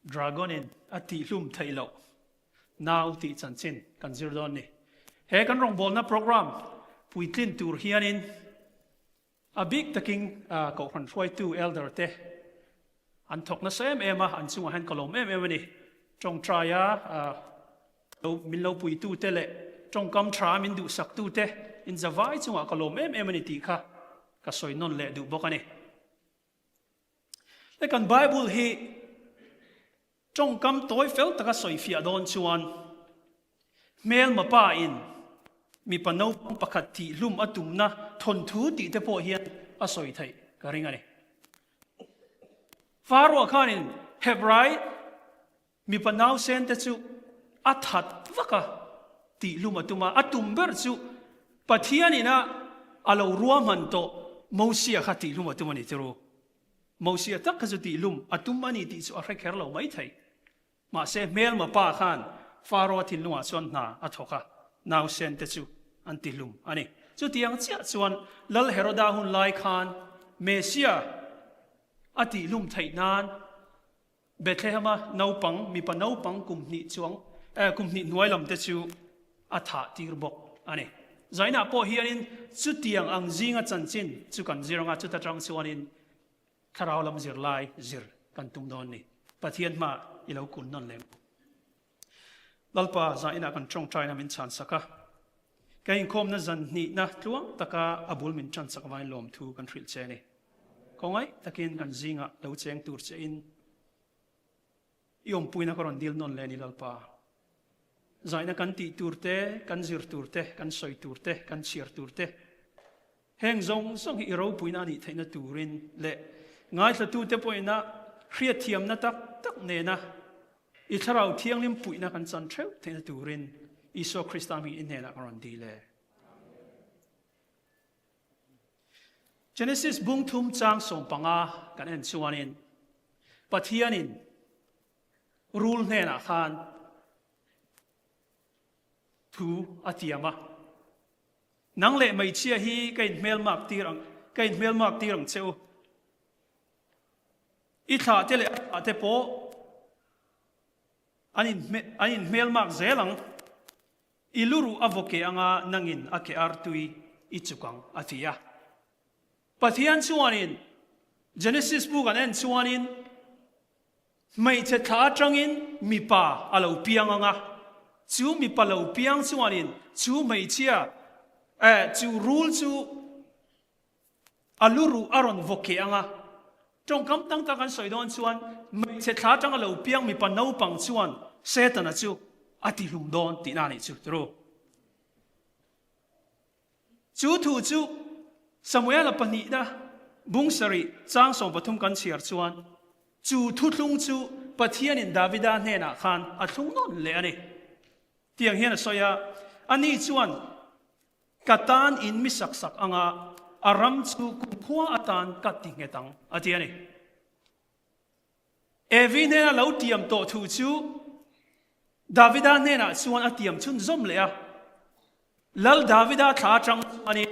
Dragon in a tihhlum theih loh nau tih chanchin kan zir dawn ni. He kan rawngbawlna program puitlin tur hianin a bik takin Kohhran hruaitu elder te an thawk nasa em em a, an chungah hian ka lawm em em a ni. Tawngtaia min lo puitu te leh tawngkam tha min duhsaktu te inzavai chungah ka lawm em em a ni tih kha ka sawi nawn leh duh bawk a ni. He kan Bible hi tawngkam tawi fel taka sawi fiah dawn chuan hmelma pa in mipa naupang pakhat tihhlum a tumna thawnthu tih te pawh hian a sawi theih ka ring a ni. Faroa khanin Hebrai Mipa nausen te chu a that vak a, tihlum a tum a, a tum ber chu Pathian ina a lo ruahman tawh Mosia kha tihlum a tum a ni tiru. Mosia tak kha chu tihlum a tum a ni tih chu a hre kher lo maithei. Mahse hmelma pa khan Faro-a thinlungah chuan hna a thawk a, nausen te chu an tihlum a ni. Chutiang chiah chuan Lal Heroda hun lai khan Mesia a tihlum theih nan Bethlehem-a naupang, mipa naupang kum hnih chuang, eh, kum hnih hnuai lam te chu a thah tir bawk a ni. Zainah pawh hianin chutiang ang zinga chanchin chu kan zir anga chuta tang chuanin thlarau lam zirlai zir kan tum dawn ni. Pathian hma i lo kun nawn lem. Lalpa zainah kan tawngtaina min chhan sak a, ka inkhawmna zan hnihna tluang taka a bul min tan sak avangin lawmthu kan hrilh che a ni. Khawngaih takin kan zingah lo cheng tur che in i awmpuina ka rawn dil nawn leh a ni Lalpa. Zaina kan tih tur te, kan zir tur te, kan sawi tur te, kan chhiar tur te, Heng zawng zawng hi i ropuina a nih theihna turin leh ngaithlatute pawhina hriatthiamna tak tak nena i Thlarau Thianghlim puihna kan chan theuh theihna turin Isua Krista hming i hnenah ka rawn dil e. Genesis bung thum chang 15 kan en chuanin Pathianin rul hnenah khan thu a tiam a. Nang leh hmeichhia hi ka inhmelmak tir ang, ka inhmelmak tir ang che u. I thlah te leh a thlah te pawh an inhme, an inhmelmak zel ang. I luruh a vaw ke anga nangin a ke artui i chuk ang, a ti a. Pathian chuanin Genesis bu kan en chuanin Hmeichhe thla atangin mipa a lo piang ang a, chu mipa lo piang chuanin chu hmeichhia, eh, chu rul chu a lu ruh a rawn vaw keh ang a. Tawngkam dang tak an sawi dawn chuan hmeichhe thla atanga lo piang mipa naupang chuan Setana chu a tihlum dawn tihna a nih chu, turu. Chu thu chu Samuela pahnihna bung sarih chang 13 kan chhiar chuan chu thuthlung chu Pathianin Davida hnenah khan a thlung nawn leh a ni. Tiang hian a sawi a, Ani chuan ka tan in mi sak sak anga a ram chu kumkhua atan ka ti nghet ang, a ti a ni. Evi hnena lo tiam tawh thu chu Davida hnenah chuan a tiam chhunzawm leh a. Lal Davida thla atang chuanin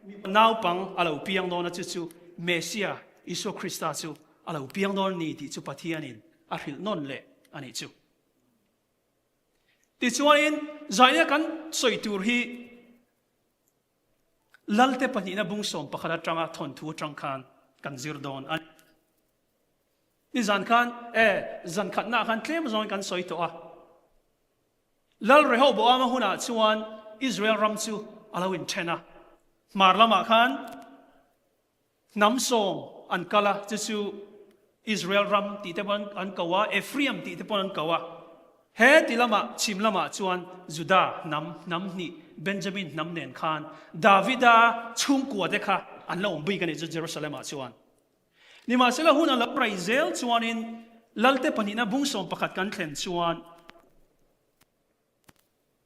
mipa naupang a lo piang dawn a, chu chu Messia, Isua Krista chu a lo piang dawn a ni tih chu Pathianin a hrilh nawn leh a nih chu. Tichuanin zaina kan sawi tur hi Lalte pahnihna bung 11 atanga thawnthu atang khan kan zir dawn a ni. Nizan khan, e, zan khatnaah khan tlem zawngin kan sawi tawh a. Lal Rehoboama hunah chuan Israel ram chu a lo inthen a. Hmar lamah khan hnam sawm an kal a, chu chu Israel ram tih te pawh an ko a, Ephraim tih te pawh an ko a. He ti lamah, chhim lamah chuan Juda hnam, hnam hnih, Benjamin hnam nen khan Davida chhungkua te kha an la awm bik a ni chu Jerusalem-ah chuan. Nimahsela hun a lo rei zel chuanin Lalte pahnihna bung 11 kan thlen chuan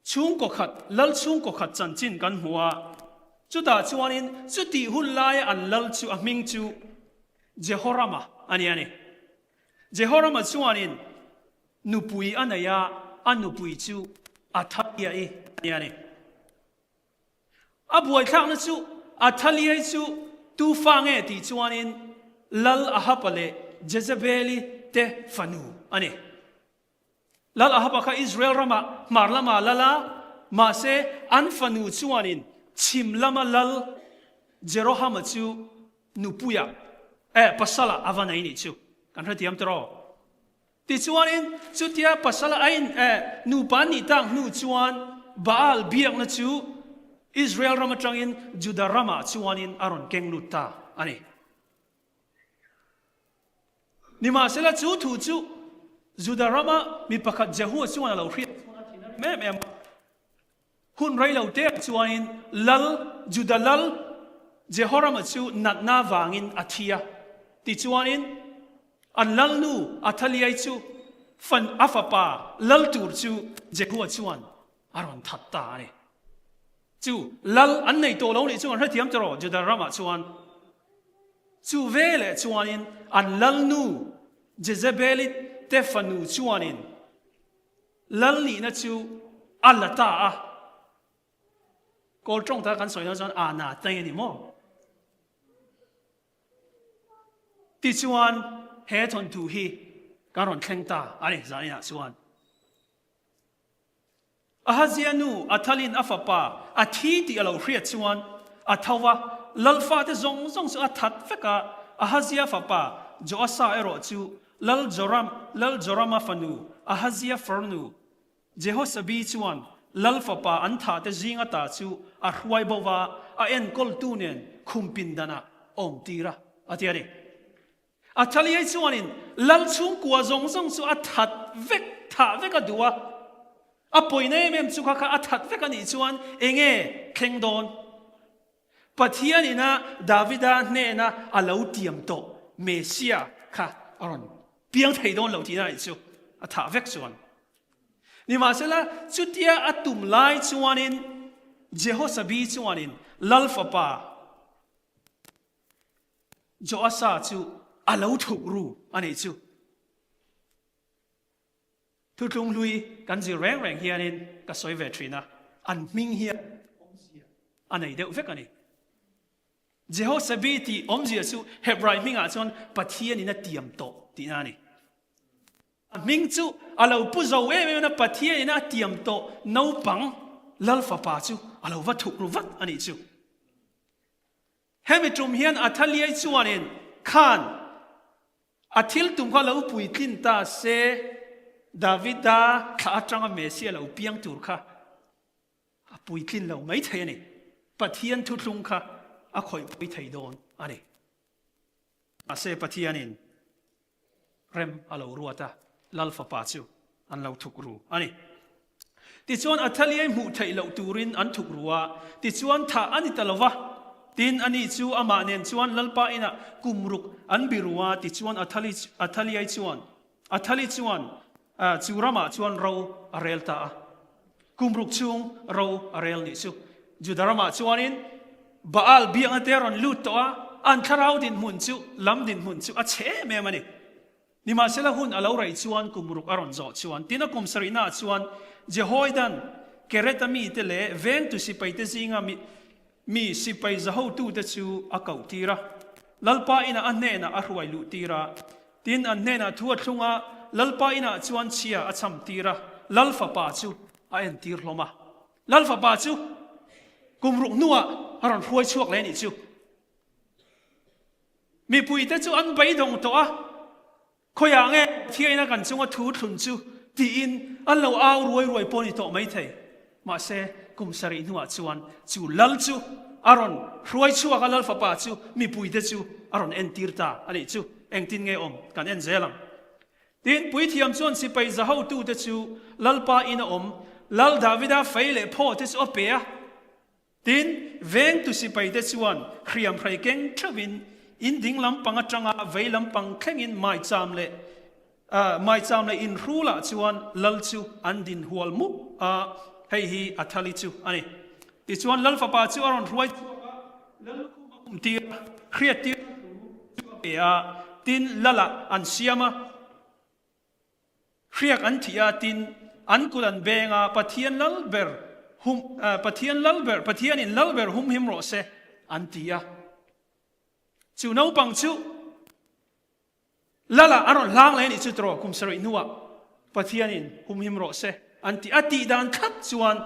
chhungkaw khat, Lal chhungkaw khat chanchin kan hmu a, chutah chuanin chutih hun laia an Lal chu a hming chu Jehorama a ni a ni. Jehorama chuanin nupui a nei a, a nupui chu Athaliah-i a ni a ni. A buaithlakna chu Athaliai chu tu fa nge tih chuanin Lal Ahaba leh Jezebeli te fanu a ni. Lal Ahaba kha Israel ramah hmar lamah a lal a, mahse an fanu chuanin chhim lama lal Jerohama chu nupuiah, eh, pasalah a va nei nih chu kan hrethiam tawh. Tichuanin, chutia pasal a in eh nupa an nih tak hnu chuan Baal biakna chu Israel ram atangin Juda ramah chuanin a rawn keng lut ta a ni. Nimahsela chu thu chu Juda rama mi pakhat Jehua chuan a lo hriat chuan a thin a rim em em a. Hun rei lo te chuanin lal, Juda lal Jehorama chu natna vangin a thi a. Tichuanin an lalnu Athaliai chu fan a fapa lal tur chu Jehua chuan a rawn that ta a ni. Chu lal an nei tawh lo nih chu an hrethiam ta rawh Juda ramah chuan. Chu veleh chuanin an lalnu Jezebeli te fanu chuanin Lal nihna chu a la ta a, Kawl tawng taka kan sawi dawn chuan a na tai a ni maw? Tichuan he thawnthu hi kan rawn thleng ta a ni zaninah chuan. Ahazia nu Athalin a fapa a thi tih a lo hriat chuan a tho va, Lal fate zawng zawng chu a that vek a, Ahazia fapa Joasa erawh chu Lal Joram, Lal Jorama fanu Ahazia farnu Jehosabi chuan Lal fapa an thahte zing ata chu a hruai bo va, a enkawltu nen khum pindanah awm tir a, a ti a ni. Athaliai chuanin Lal chhungkua zawng zawng chu a that vek, thah vek a duh a. A pawina em em chu kha kha a that vek a nih chuan enge thleng dawn? Pathian ina Davida hnena a lo tiam tawh Messia kha a rawn piang thei dawn lo tihna anih chu a thah vek chuan. Nimahsela, chutia a tum lai chuanin Jehosabi chuanin Lal fapa Joasa chu a lo thuk ru anih chu. Thutlung hlui kan zir reng reng hianin ka sawi ve thin a, an hming hian awmzia a nei deuh vek a ni. Jehosabi tih awmzia chu Hebrai hmingah chuan Pathianin a tiam tawh tihna a ni. A hming chu a lo pu zo em em a, Pathianin a tiam tawh naupang Lal fapa chu a lo va thuk ru vat a nih chu. Hemi tum hian Athaliai chuanin khan A thil tum kha lo puitlin ta se, Davida thla atanga Messia lo piang tur kha a puitlin lo mai thei a ni. Pathian thuthlung kha a khawihpui thei dawn a ni. Mahse Pathianin rem a lo ruat a, Lal fapa chu an lo thuk ru a ni. Tichuan Athaliai hmuh theih loh turin an thuk ru a, tichuan thah a ni ta lo va. Tin, ani chu amah nen chuan Lalpa inah kum ruk an bi ru a, tichuan Athali, Athaliai chuan, Athali chuan chu ramah chuan ro a rel ta a. Kum ruk chhung ro a rel nih chu. Juda ramah chuanin Baal biakna te a rawn lut tawh a, an thlarau dinhmun chu, lam dinhmun chu a chhe em em a ni. Nimahsela hun a lo raih chuan kum ruk a rawn zawh chuan tin a kum sarihnaah chuan Jehoiadan Kereta mite leh vengtu sipaite zinga mi sipai zahotute chu a koh tir a. Lalpa inah a hnenah a hruai luh tir a. Tin, an hnenah thu a thlung a, Lalpa inah chuan chhia a cham tir a, Lal fapa chu a entir hlawm a. Lal fapa chu kum ruk hnuah a rawn hruai chhuak leh a nih chu. Mipuite chu an beidawng tawh a, khawiah nge Pathiaina kan chunga thu thlun chu tiin an lo au ruai ruai pawh a ni tawh maithei. Mahse, kum sarih hnuah chuan chu lal chu a rawn hruai chhuak a, lal fapa chu mipuite chu a rawn entir ta a nih chu. Engtin nge awm kan en zel ang. Tin, puithiam chuan sipai zahotute chu Lalpa ina awm Lal Davida fei leh phaw te chu a pe a. Tin, vengtu sipaite chuan hriamhrei keng theuhin in ding lampang atanga vei lampang thlengin maicham leh maicham leh inhrulah chuan lal chu an din hual mup a, hei hi Athali chu a ni. Tichuan lal fapa chu a rawn hruai chhuak a, lal lukhum a kumtir a, hriattir thu chu a pe a, tin, lalah an siam a. Hriak an thih a, tin, an kut an beng a, Pathian lal ber hum, Pathian lal ber, Pathianin lal ber humhim rawh se, an ti a. Chu naupang chu Lala a rawn hlang leh a nih chu tawh kum sarih hnuah. Pathianin humhim rawh se an ti. A tih dan thlap chuan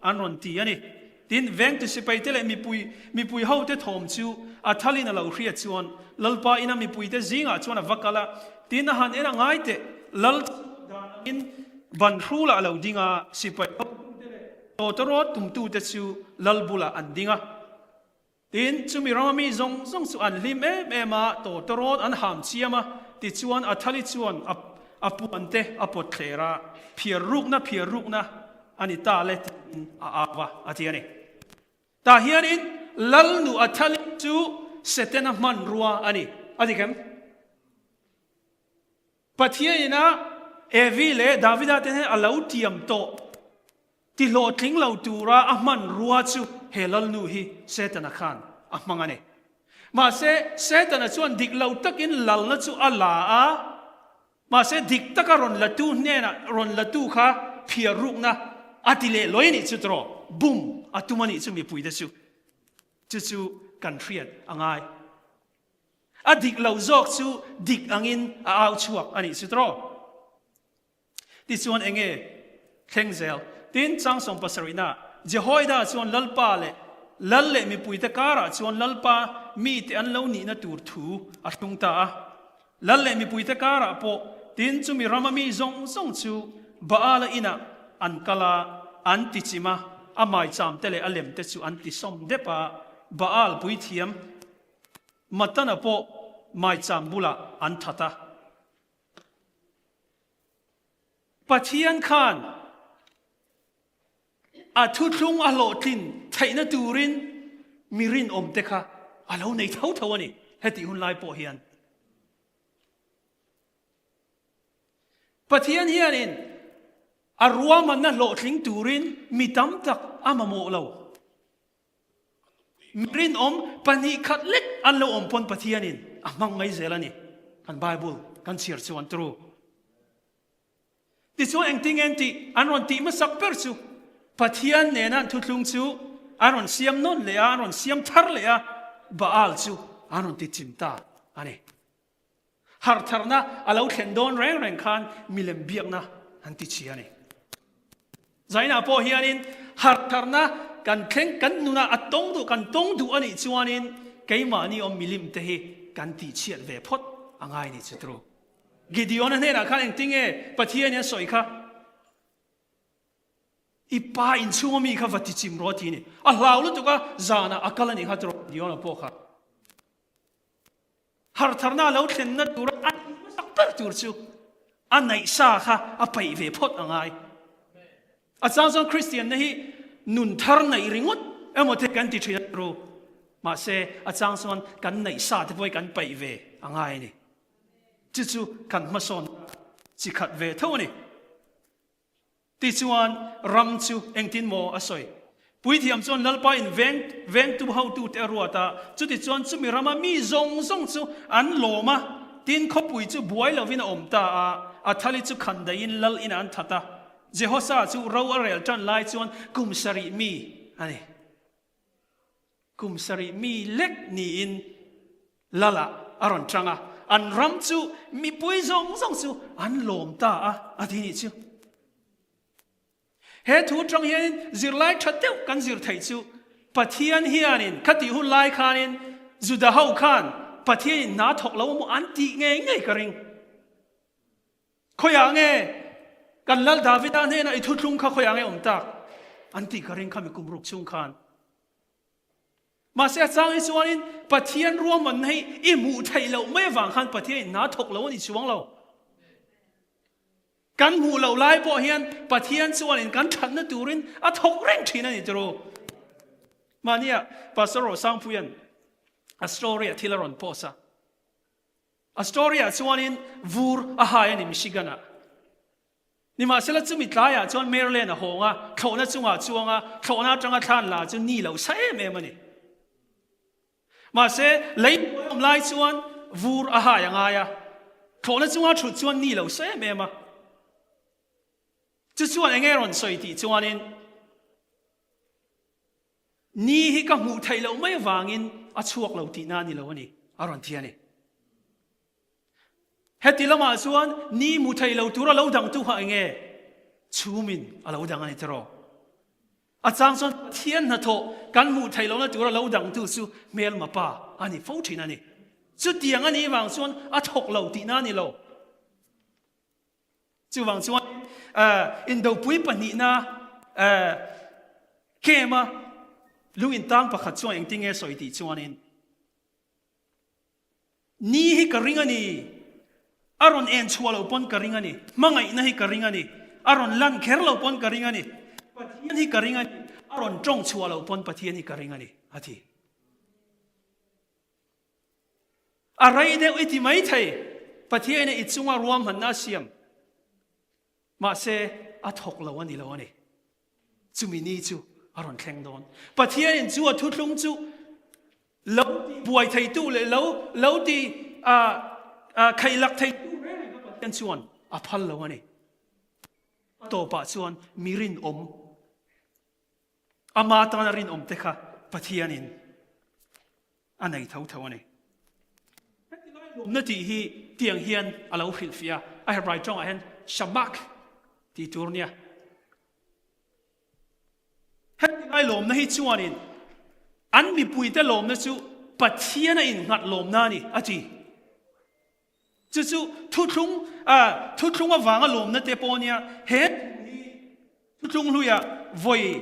an rawn ti a ni. Tin, vengtu sipaite leh mipui mipui hote thawm chu a thalin a lo hriat chuan Lalpa ina mipuite zingah chuan a va kal a. Tin, a han en a ngai teh, Lal chu dan angin ban hrulah a lo ding a, sipai hotute leh tawtawrawt tumtute chu Lal bulah an ding a. Tin, chumi rama mi zawng zawng chu an hlim em em a, tawtawrawt an ham chiam a, tichuan Athali chuan a a puan te a pawt thler a, phiar rukna phiar rukna a ni ta le tiin a au a, a ti a ni. Tah hianin Lalnu Athali chu Setana hmanrua a ni, a dik em? Pathianin a Evi leh Davida te hnen a lo tiam tawh ti hlawhtling lo tura a hmanrua chu he Lalnu hi Setana khan a hmang a ni. Mahse, Setana chuan dik lo takin lalna chu a la a, mahse dik taka rawn latu hnenah rawn latu kha phiar rukna a ti leh lawi a nih chu tawh, bum a tum a nih chu mipuite chu. Chu chu kan hriat a ngai. A dik lo zawk chu dik angin a au chhuak a nih chu tawh. Tichuan enge thleng zel? Tin, chang sawm pasarihna, Jehoiada chuan Lalpa leh Lal leh mipuite karah chuan Lalpa mite an lo nihna tur thu a hlung ta a. Lal leh mipuite karah pawh tin chumi rama mi zawng zawng chu Baala inah an kal a, an tichim a, a maicham te leh a lem te chu an tisawm dep a, Baal puithiam Matana pawh maicham bulah an that a. Pathian khan a thuthlung a hlawhtlin theihna turin mi rinawmte kha a lo nei tho tho a ni, hetih hun lai pawh hian. Pathian hianin a ruahmanna hlawhtling turin mi tam tak a mamawh lo. Rinawm 2 khat lek an lo awm pawn Pathianin a hmang mai zel a ni. Kan Bible kan chhiar chuan tru. Tichuan engtin nge tih an rawn tih hmasak ber chu Pathian nena an thuthlung chu an rawn siam nawn leh a, an rawn siam thar leh a, Baal chu an rawn ti chim ta a ni. Harhtharna a lo thlen dawn reng reng khan milem biakna an ti chhi a ni. Zainah pawh hianin harhtharna kan thleng kan nunah a tawng duh kan tawng duh a nih chuanin keimahni awm milim te hi kan tihchhiat ve phawt a ngai ni chu tru. Gideon-a hnenah khan engtinge Pathianin a sawi kha? I pa inchhung ami kha va tichim rawh a ti a ni. A hlau lutuk a, zanah a kal a nih kha tru Gideon-a pawh kha. Hartharna a lo thlenna tura a tih hmasak ber tur chu a naihsa kha a paih ve phawt a ngai. A chang chuan Kristianna hi nun thar naih ringawt emaw te kan ti thin a ru. Mahse, a chang chuan kan naihsa te pawh hi kan paih ve a ngai a ni. Chu chu kan hmasawn chi khat ve tho a ni. Tichuan, ram chu engtin maw a sawi? Puithiam chuan Lalpa in veng vengtu hotute a ruat a, chutichuan chumi rama mi zawng zawng chu an lawm a, tin khawpui chu buai lovin a awm ta a, Athali chu khan daihin lal inah an that a. Jehosa chu ro a rel tan lai chuan kum sarih mi a ni. Kum sarih mi lek niin Lala a rawn tang a, an ram chu mipui zawng zawng chu an lawm ta a, a ti nih chu. He thu atang hianin zirlai tha deuh kan zir theih chu Pathian hianin khatih hun lai khanin Juda ho khan Pathianin hna thawk lo emaw an tih ngei ngei ka ring. Khawiah nge kan Lal Davida hnenah i thuthlung kha khawiah nge awm tak an tih ka ring khami kum ruk chhung khan. Mahse a chang hi chuanin Pathian ruahmanna hi i hmuh theih loh mai avang khan Pathian in hna thawk lo a ni chuang lo. Kan hmuh loh lai pawh hian Pathian chuanin kan thatna turin a thawk reng thin a ni tiro. Mahnia Pastor Rosangpuian a story a thil a rawn post a. A story ah chuanin vur a hai a ni Michigan ah. Nimahsela chumi tlaiah chuan Maryland a hawng a, thlawhna chungah a chuang a, thlawhna atanga thlan la chu ni lo sa em em a ni. Mahse, lei hnuai awm lai chuan vur a hai a ngai a, thlawhna chunga thut chuan ni lo sa em em a. Chu chuan enge rawn sawi tih chuanin, Ni hi ka hmuh theih loh mai avangin a chhuak lo tihna a ni lo a ni, a rawn ti a ni. Heti lamah chuan ni hmu thei lo tura lo dangtu kha eng nge? Chhumin a lo dang a ni tiraw? A chang chuan Pathian hnathawh kan hmuh theih lohna tura lo dangtu chu hmelma pa a ni fo thin a ni. Chutiang a nih vang chuan a thawk lo tihna a ni lo. Chuvang chuan indopui pahnihna camp-a lung intang pakhat chuan engtin nge sawi tih chuanin, Ni hi ka ring a ni, a rawn en chhuah loh pawn ka ring a ni, hmangaihna hi ka ring a ni, a rawn lan kher loh pawn ka ring a ni, Pathian hi ka ring a ni, a rawn tawng chhuah loh pawn Pathian hi ka ring a ni, a ti. A rei deuh i ti mai thei, Pathianin i chunga ruahmanna a siam, mahse a thawk lo a ni lo a ni. Chumi ni chu a rawn thleng dawn. Pathianin chu a thuthlung chu lo ti buai theitu leh lo lo ti khaihlak theitu reng reng kha Pathian chuan a phal lo a ni. A tawpah chuan mi rinawm, ama tana rinawm te kha Pathianin a nei tho tho a ni. Heti lai lawmna tih hi tiang hian a lo hrilhfiah a, a Hebrai tawngah hian shamak tih tur nia. Heti lai lawmna hi chuanin an mipuite lawmna chu Pathian a innghat lawmna a ni a ti. Chu chu thuthlung, thuthlung avanga lawmna te pawh nia, he thu hi thuthlung hluiah vawi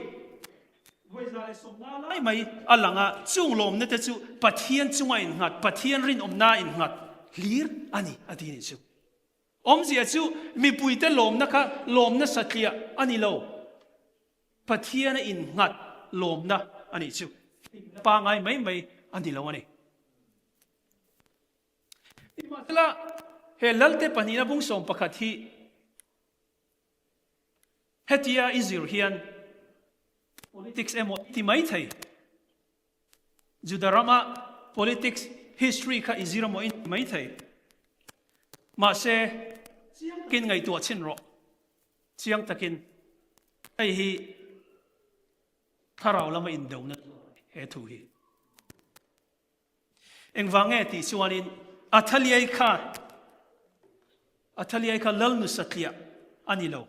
vawi 150 lai mai a lang a, chung lawmna te chu Pathian chunga innghat, Pathian rinawmnaa innghat hlir a ni a ti a nih chu. Awmzia chu mipuite lawmna kha lawmna satliah a ni lo, Pathiana innghat lawmna a nih chu. Pangai mai mai a ni lo a ni. Nimahsela, he Lalte pahnihna bungsawm pakhat hi hetia i zir hian politics emaw i ti mai thei. Juda rama politics history kha i zir emaw i ti mai thei. Mahse, chiang takin ngaihtuah chhin rawh. Chiang takin hei hi thlarau lama indona he thu hi. Engvang nge tih chuanin Athaliai kha Athaliai kha Lalnu satliah a ni lo.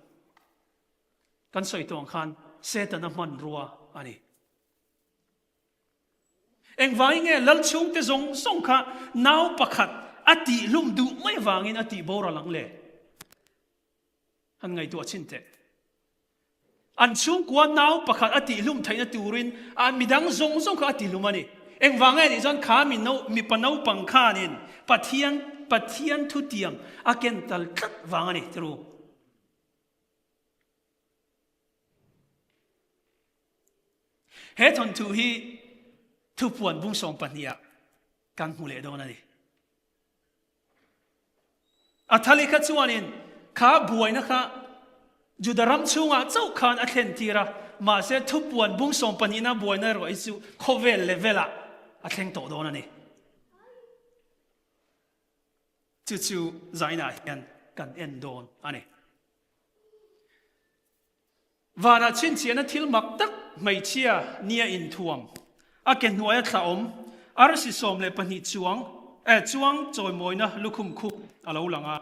Kan sawi tawh ang khan Setana hmanrua a ni. Engvangin nge Lal chhungte zawng zawng kha nau pakhat a tihhlum duh mai avangin a tih boral ang le? Han ngaihtuah chhin teh. An chhungkua nau pakhat a tihhlum theihna turin a midang zawng zawng kha a tihlum a ni. Engvang nge nih chuan kha mi no mipa naupang khanin Pathian Pathian thutiam a ken tal tlat vang a ni tiru. He thawnthu hi thupuan bung 12 ah kan hmu leh dawn a ni. A thali kha chuanin kha buaina kha Juda ram chhungah chauh khan a thlen tir a, mahse thupuan bung sawmpahnihna buaina erawh hi chu khawvel level-ah a thleng tawh dawn a ni. Chu chu zainah hian kan en dawn a ni. Vanah chhinchhiahna thil mak tak hmeichhia nia inthuam, a ke hnuaia thla awm, arsi 12 chuang, eh, chuang chawimawina lukhum khup a lo lang a,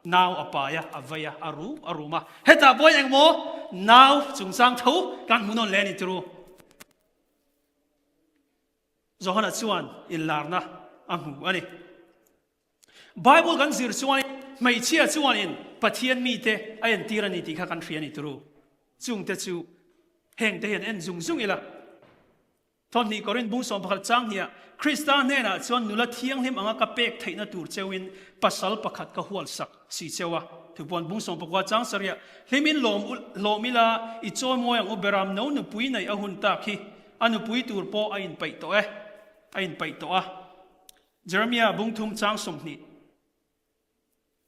nau a pai a, a vei a, a rum a rum a. Hetah pawhin engmaw nau chungchang tho kan hmu nawn leh a ni turu. Johana chuan inlarna a hmu a ni. Bible kan zir chuan hmeichhia chuanin Pathian mite a entir a ni tih kha kan hria a ni turu. Chungte chu hengte hian en zung zung ila. Thawhnih Korinth bung 11 chang hniah Krista hnenah chuan nula thianghlim anga ka pek theihna tur cheuin pasal pakhat ka hualsak si cheu a. Thupuan bung 19 chang sarih hlimin lawm hlawm ila i chawimawi ang u Beram no nupui neih a hun tak hi a nupui tur pawh a inpeih tawh e a inpeih tawh a. Jeremia bung thum chang 20.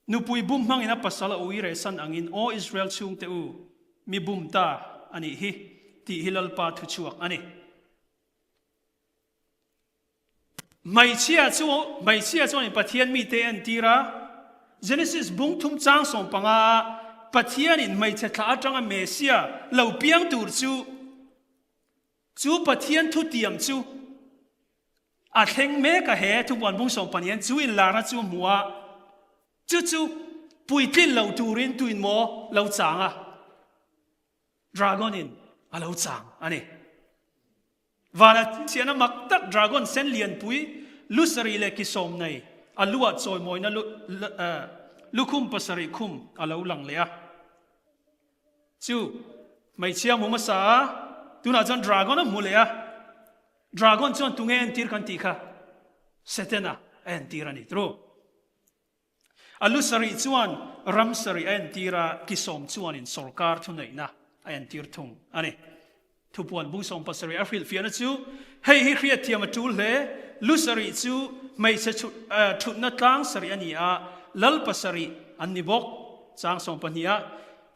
Nupui bum hmangin a pasal a ui rehsan angin, Aw Israel chhungte u, mi bum ta a nih hi, tih hi Lalpa thuchhuak a ni. Hmeichhia chu hmeichhia chuanin Pathian mite a entir a. Genesis bung thum chang 15 ah Pathianin hmeichhe thlah atanga Messia lo piang tur chu Chu Pathian thutiam chu a thleng mek a, he thupuan bung 12 hian chu inlarna chu a hmu a. Chu chu puitlin lo turin tuin maw lo chang a? Dragon in a lo chang a ni. Vana chhinchhiahna mak tak dragon sen lianpui lu sarih leh ki sawm nei a luah chawimawina lukhum pasarih khum a lo lang leh a. Chu hmeichhia hmu hmasa a, tunah chuan dragon a hmu leh a. Dragon chuan tunge entir kan tih kha? Setana a entir a ni. True. A lu sarih chuan ram sarih a entir a, kisawm chuanin sorkar thuneihna a entir thung a ni. Thupuan bung 70 a hrilhfiahna chu hei hi hriatthiam a tul hle, lu sarih chu hmeichhe thutna tlang sarih a ni a, lal pasarih an ni bawk. Chang 12 ah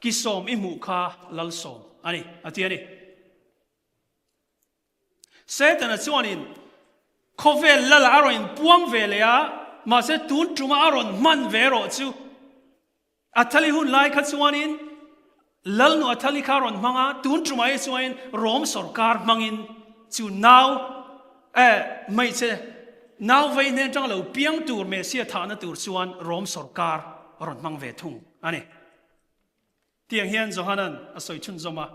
kisawm i hmuh kha lal sawm a ni, a ti a ni. Setana chuanin khawvel lala a rawn inpuang ve leh a, mahse tun tuma a rawn hman ve erawh chu Athali hun lai kha chuanin Lalnu Athali kha a rawn hmang a, tun tumah hi chuanin Rom sawrkar hmangin chu nau eh hmeichhe nau vei hnen atanga lo piang tur Messiah thahna tur chuan Rom sawrkar a rawn hmang ve thung a ni. Tiang hian Johanan a sawi chhunzawm a.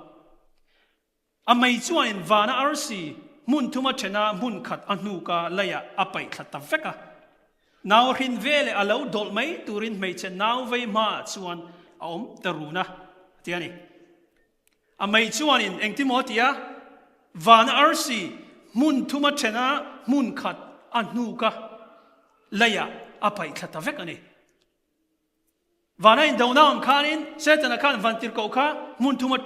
A mei chuanin vana arsi hmun thuma thena hmun khat a hnuka leiah a paih thla ta vek a. Nau hrin veleh a lo dawlh mai turin hmeichhe nau vei hmaah chuan a awm ta run a, a ti a ni. A mei chuanin engtimaw a ti a, vana arsi hmun thuma thena hmun khat a hnuka leiah a paih thla ta vek a ni. Vana indona ang khanin Setana khan vantirhkoh kha hmun thuma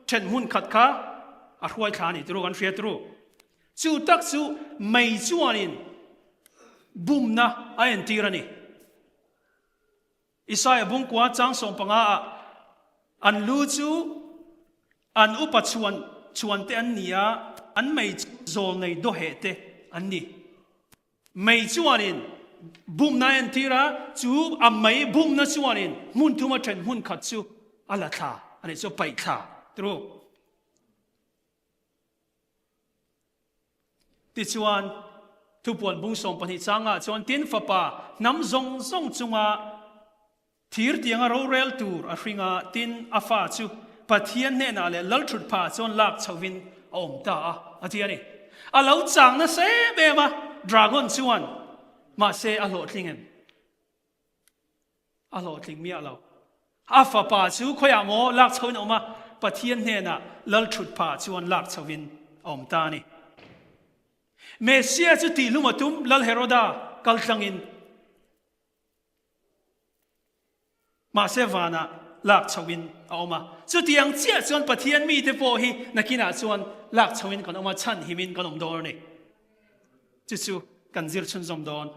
then hmun khat kha a hruai thla a ni turu kan hria turu. Chu tak chu mei chuanin bumna a entir a ni. Isaia bungkua chang 15 ah an lu chu an upa chhuan chhuan te an ni a, an mei chu zawlnei dawheh te an ni. Mei chuanin bumna a entir a, chu a mei bumna chuanin hmun thuma then hmun khat chu a la thla a nih chu, a paih thla tru. Tichuan, thupuan bung 12 changah chuan tin fapa hnam zawng zawng chunga Thir tianga rorel tur a hring a, tin, a fa chu Pathian hnenah leh Lalthutpha chuan lak chhohin a awm ta a, a ti a ni. A lo chang nasa em em a, dragon chuan, mahse a hlawhtling em? A hlawhtling miah lo. A fapa chu khawiah maw lak chhohin a awm a, Pathian hnenah Lalthutpha chuan lak chhohin a awm ta a ni. Messiah chu tihlum a tum, Lal Heroda kaltlangin. Mahse vanah lak chhoin a awm a. Chutiang chiah chuan Pathian mite pawh hi nakinah chuan lak chhoin kan awm a, chhanhimin kan awm dawn a ni. Chu chu kan zir chhunzawm dawn.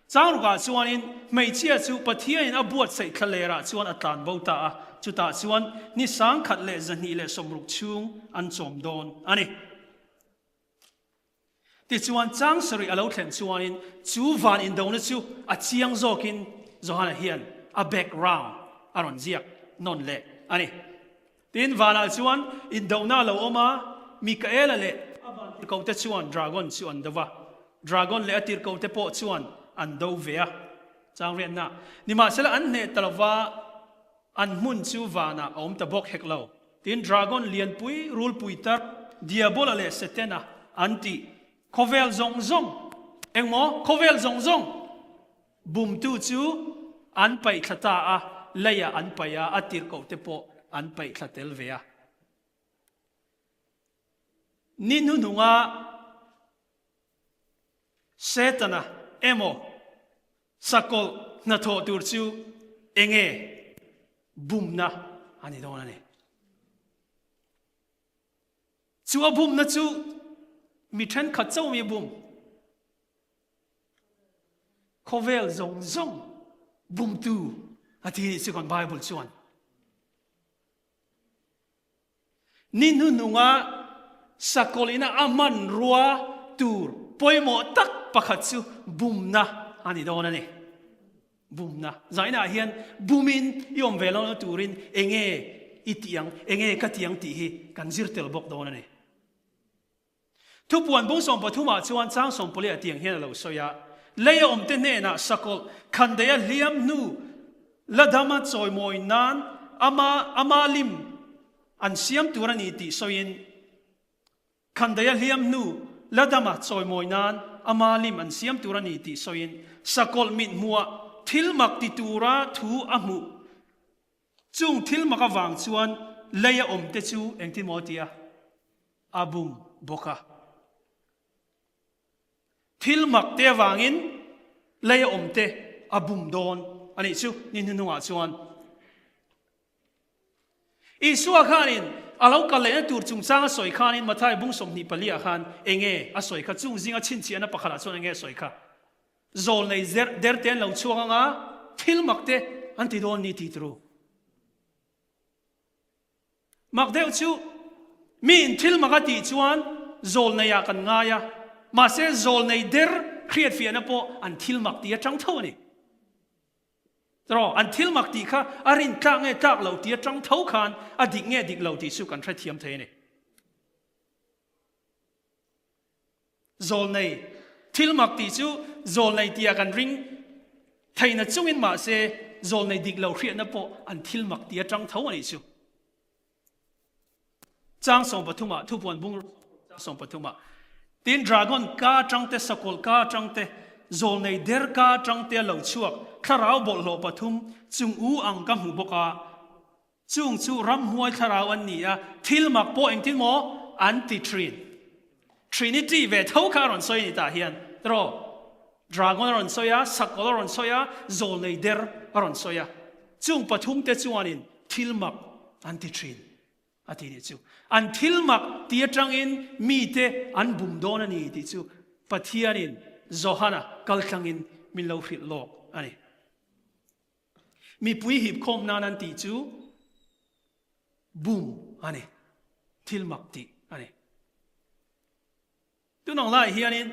Changrukah chuanin hmeichhia chu Pathianin a buatsaih thlalerah chuan a tlan bo ta a, chutah chuan ni 1160 chhung an chawm dawn a ni. Tichuan, chang sarih a lo thlen chuanin chu van indona chu a chiang zawkin Johana hian a background a rawn ziak nawn leh a ni. Tin, vanah chuan indona a lo awm a, Mikaela leh a van tirhkohte chuan dragon chu an do va, dragon leh a tirhkohte pawh chuan an do ve a. Chang riatna, Nimahsela an hneh ta lova, an hmun chu vanah a awm ta bawk hek lo. Tin, dragon lianpui, rulpui tar, Diabola leh Setana an tih khawvel zawng zawng, engmaw, khawvel zawng zawng bumtu chu an paih thla ta a, leiah an paih a, a tirhkoh te pawh an paih thla tel ve a. Ni hnuhnunga Setana emaw sakawlh hnathawh tur chu enge bumna a ni dawn a ni. Chu a bumna chu mi thenkhat chauh mi bum, khawvel zawng zawng bumtu a ti nih chu kan Bible chuan. Ni hnuhnunga sakawlh ina a hmanrua tur pawimawh tak pakhat chu bumna a ni dawn a ni. Bumna. Zainah hian bumin i awm ve lohna turin enge i tih ang, enge ka tih ang tih hi kan zir tel bawk dawn a ni. Thupuan bung 13 ah chuan chang 14 ah tiang hian a lo sawi a, Lei a awmte hnenah sakawlh khandaih a hliam hnu. La dama chawimawi nan ama ama lim an siam tur a ni tih sawiin, Khandaia hliam hnu la dama chawimawi nan ama lim an siam tur a ni tih sawiin, sakawlh mit hmuah thil mak ti tura thu a hmuh. Chung thil mak avang chuan leia awmte chu engtin maw tia a bum bawk a. Thil mak te avangin leia awmte a bum dawn a nih chu ni hnuhnungah chuan. Isua khanin a lo kal lehna tur chungchang a sawi khanin Mathai bung 24 ah khan enge a sawi kha? Chung zinga chhinchhiahna pakhatah chuan enge a sawi kha? Zawlnei der te an lo chhuak anga thil mak te an ti dawn ni tih turu. Mak deuh chu miin thil mak a tih chuan zawlnei ah kan ngai a, mahse zawlnei der hriatfiahna pawh an thil mak tih atang tho a ni. Tiraw, an thil mak tih kha a rin tlak nge tlak lo tih atang tho khan a dik nge dik lo tih chu kan hrethiam thei a ni. Zawlnei thil mak tih chu zawlnei tia kan ring theihna chungin mahse zawlnei dik lo hriatna pawh an thil mak tih atang tho a nih chu. Chang sawmpathumah thupuan bung sawmpathumah tin dragon ka atang te sakawlh ka atang te zawlnei der ka atang te a lo chhuak thlarau bawlhhlawh pathum chung u ang ka hmu bawk a Chung chu ramhmuai thlarau an ni a, thil mak pawh engtin maw an ti thin. Trinity ve tho kha a rawn sawi a ni tah hian tiraw? Dragon a rawn sawi a, sakawlh a rawn sawi a, zawlnei der a rawn sawi a. Chung pathum te chuanin thil mak an ti thin a ti nih chu. An thil mak ti atangin mite an bum dawn a ni tih chu Pathianin Johana kaltlangin min lo hrilh lawk a ni. Mipui hipkhawm nan an tih chu bum a ni, thil mak tih a ni. Tun ang laiah hianin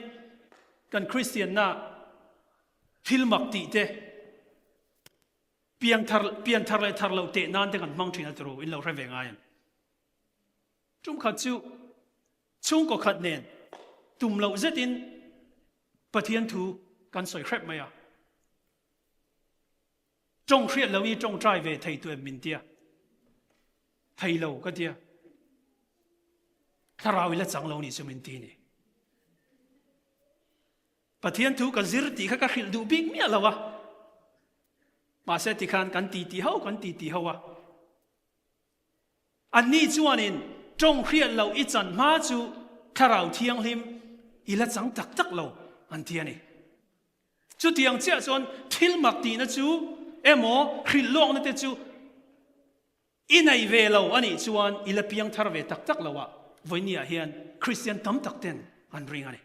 kan Kristianna thil mak tih te, piangthar pianthar leh thar loh teh nan te kan hmang thin a turu in lo hre ve ngai em? Tum khat chu chhungkaw khat nen tum loh zetin Pathian thu kan sawi hrep mai a. Tawng hriat lo i tawngtai ve thei tu em min tia? Thei lo ka tia. Thlarau i la chang lo ni chu min ti ni. Pathian thu ka zir tih kha ka hrilh duh bik miah lo a. Mahse tikhan kan ti ti ho kan ti ti ho a. Anni chuanin tawng hriat loh i chan hma chu Thlarau Thianghlim i la chang tak tak lo an ti a ni. Chutiang chiah chuan thil mak tihna chu emaw hrilh lawkna te chu i nei ve lo a nih chuan i la piang thar ve tak tak lo ah vawinia hian Kristian tam tak ten an ring a ni.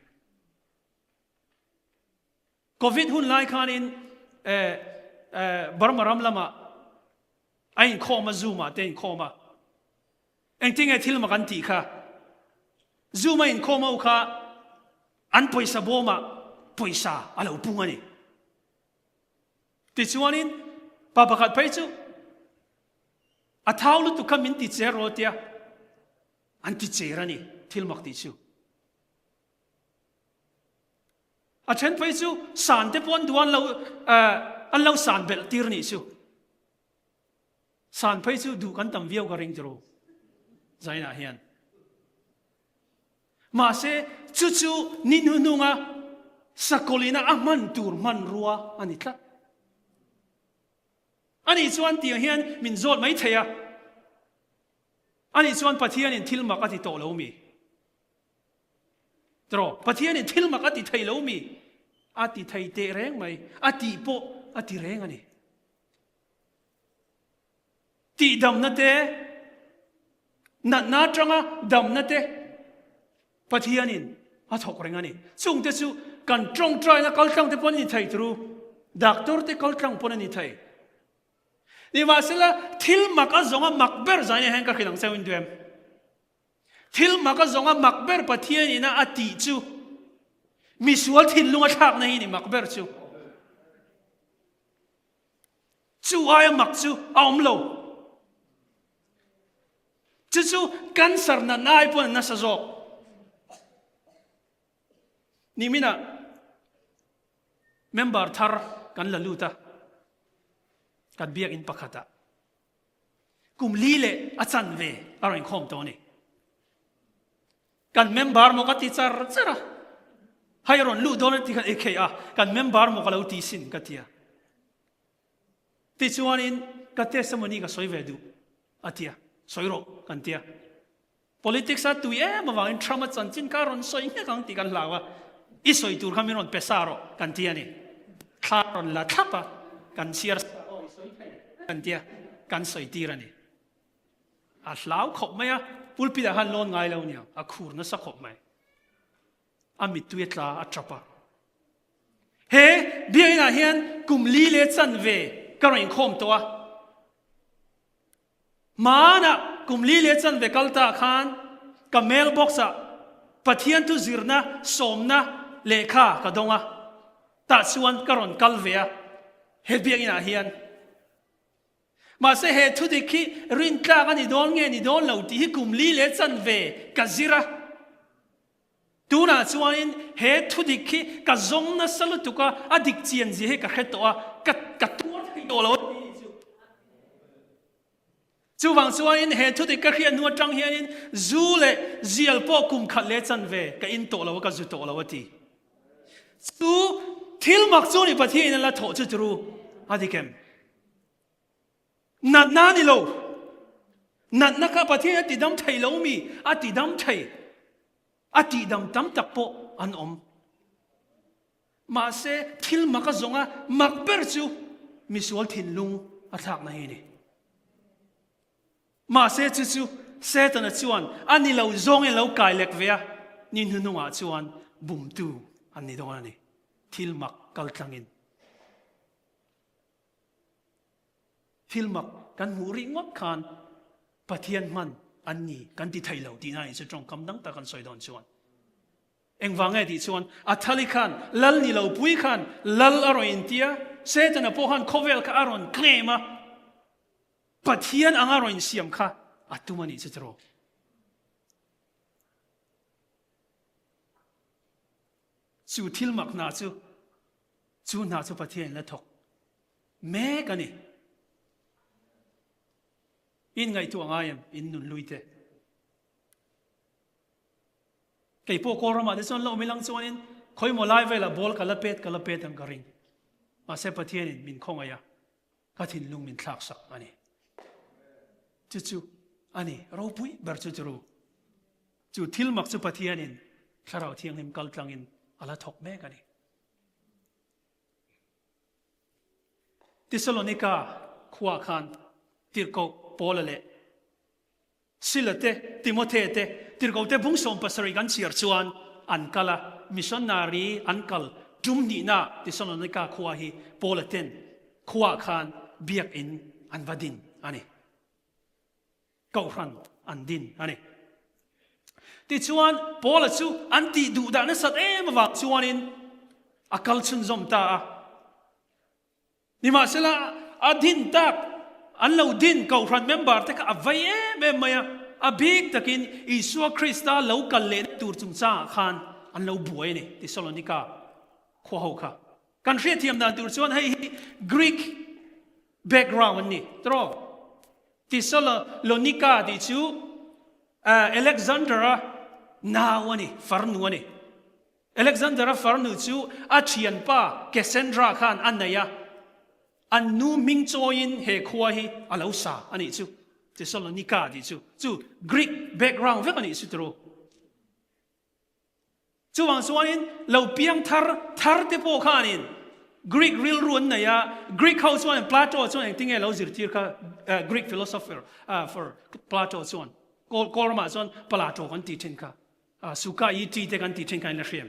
Covid hun lai khanin Burma ram lamah a inkhawm a, Zoom ah te a inkhawm a. Engtinge thil mak an tih kha? Zoom a inkhawm ho kha an pawisa bawmah pawisa a lo pung a ni. Tichuanin pa pakhat phei chu a thau lutuk kha min ti cher rawh tia an ti cher a ni thil mak tih chu. A then phei chu san te pawh an duh a, an lo an lo san belh tir nih chu. San phei chu duh kan tam viau ka ring tiro Zainah hian. Mahse chu chu ni hnuhnunga sakawlina a hman tur hmanrua a ni tlat. Ani chuan tiang hian min zawt mai thei a. Ani chuan Pathianin thil mak a ti tawh lo mi? Tiraw, Pathianin thil mak a ti thei lo mi? A ti thei teh reng mai, a tih pawh a ti reng a ni. Tihdamna te, natna atanga damna te Pathianin a thawk reng a ni. Chungte chu kan tawngtaina kaltlang te pawh an ni thei turu, doctor te kaltlang pawh an ni thei. Nimahsela, thil mak a zawnga mak ber zaina hian ka hrilh ang cheu in duem. Thil mak a zawnga mak ber Pathian ina a tih chu misual thinlung a thlakna hi ni mak ber chu. Chu aia mak chu a awm lo. Chu chu cancer natna ai pawn a nasa zawk. Niminah member thar kan la lut a. Kan biakinn pakhatah kum li leh a chanve a rawn inkhawm tawh a ni. Kan member maw ka ti char char a, hei a rawn luh dawn a ti khan ei khei a, kan member maw ka lo ti sin ka ti a. Tichuanin ka testimony ka sawi ve duh a ti a, sawi rawh kan ti a. Politics a tui em avangin Trump a chanchin kha a rawn sawi nghek ang tih kan hlau a, i sawi tur kha min rawn pe sa rawh kan ti a ni. Thla a rawn la thlap a, kan chhiar sa aw i sawi thei kan ti a, kan sawi tir a ni. A hlau khawp mai a, pulpit ah khan lawn ngai lo niang, a khur nasa khawp mai. A mittui a tla a tap a. He biakinn ah hian kum li leh chanve ka rawn inkhawm tawh a. Hmanah kum li leh chanve kal ta khan ka mail box ah Pathian thu zirna sawmna lehkha ka dawng a, tah chuan ka rawn kal ve a he biakinn ah hian. Mahse he thudik hi rintlak a ni dawn nge ni dawn lo tih hi kum li leh chanve ka zir a. Tunah chuanin he thudik hi ka zawng nasa lutuk a, a dik chian zia hi ka hre tawh a, ka ka tuar thei tawh lo a ti ni chu. Chuvang chuanin he thudik ka hriat hnu atang hianin zu leh zial pawh kum khat leh chanve ka in tawh lo a, ka zu tawh lo a ti. Chu thil mak chu ni Pathianin a la thawh chu turu a dik em? Natna a ni lo. Natna kha Pathian a tidam thei lo mi? A tidam thei. A tihdam tam tak pawh an awm. Mahse thil mak a zawng a, mak ber chu misual thinlung a thlakna hi a ni. Mahse chu chu Setana chuan a ni lo zawngin a lo kai lek ve a, ni hnuhnungah chuan bumtu an ni dawn a ni. Thil mak kaltlangin. Thil mak kan hmuh rih ngawt khan Pathian hman an ni kan ti thei lo tihna a nih chu tawngkam dang tak an sawi dawn chuan. Engvang nge tih chuan Athali khan lal ni lo pui khan lal a rawn intia, Setana pawh khan khawvel kha a rawn claim a, Pathian anga rawn insiam kha a tum a nih chu tiraw. Chu thil mak hna chu Chu hna chu Pathian la thawk mek a ni. In ngaihtuah ngai em in nun lui te? Kei pawh Kawl ramah te chuan la awm ilang chuanin khawimaw lai velah ball ka la pet ka la pet ang ka ring. Mahse Pathianin min khawngaih a, ka thinlung min thlak sak a ni. Chu chu a ni ropui ber chu chu Chu thil mak chu Pathianin Thlarau Thianghlim kal tlangin a la thawk mek a ni. Tesalonika khua khan Tirhkoh Paula leh Sila te, Timothea te, Tirhkoh te bung 70 kan chhiar chuan an kal a, missionary an kal tum hnihna Tesalonika khua hi Paula ten khua khan biakinn an va din a ni. Kohhran an din a ni. Tichuan, Paula chu an tih duh dah nasat em avang chuanin a kal chhunzawm ta a. Nimahsela, a din tak, an lo din Kohhran member te kha a vei em em mai a. A bik takin Isua Krista lo kal lehna tur chungchangah khan an lo buai a ni, Tesalonika khua ho kha. Kan hriatthiam dan tur chuan hei hi Greek background an ni tawh. Thessalonica tih chu Alexander-a nau a ni, farnu a ni. Alexander-a farnu chu a thianpa Cassandra khan a nei a, an nu hming chawiin he khua hi a lo sa a nih chu. Thessalonica tih chu chu Greek background vek a nih chu tawh. Chuvang chuanin lo piang thar thar te pawh khanin Greek rilru an nei a, Greek ho chuanin Plato chuan engtinge lo zirtir kha Greek philosopher for Plato chuan Kawl ramah chuan Plato kan tih thin kha Suka yi ti te kan tih thin kha in la hriam.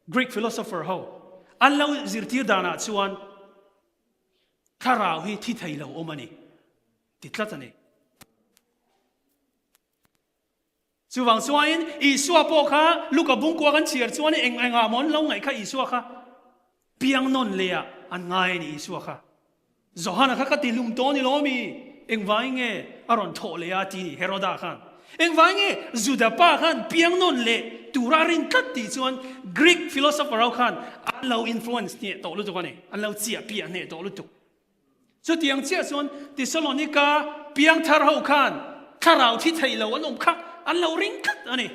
Greek philosopher ho an lo zirtir danah chuan thlarau hi thi thei lo awm a ni ti tlat a ni. Chuvang chuanin Isua pawh kha Luka bungkua kan chhiar chuan eng engah maw an lo ngaih kha Isua kha piang nawn leh ah an ngai a ni Isua kha. Johana kha ka ti hlum tawh a ni lo mi? Engvangin nge a rawn thawh leh a ti ni Heroda khan. Engvangin nge Juda pa khan piang nawn leh tura a rin tlat tih chuan Greek philosopher ho khan an lo influence hneh tawh lutuk a ni, an lo chiah piah hneh tawh lutuk. Chutiang chiah chuan Thessalonica piangthar ho khan thlarau thi thei lo an awm kha an lo ring tlat a ni.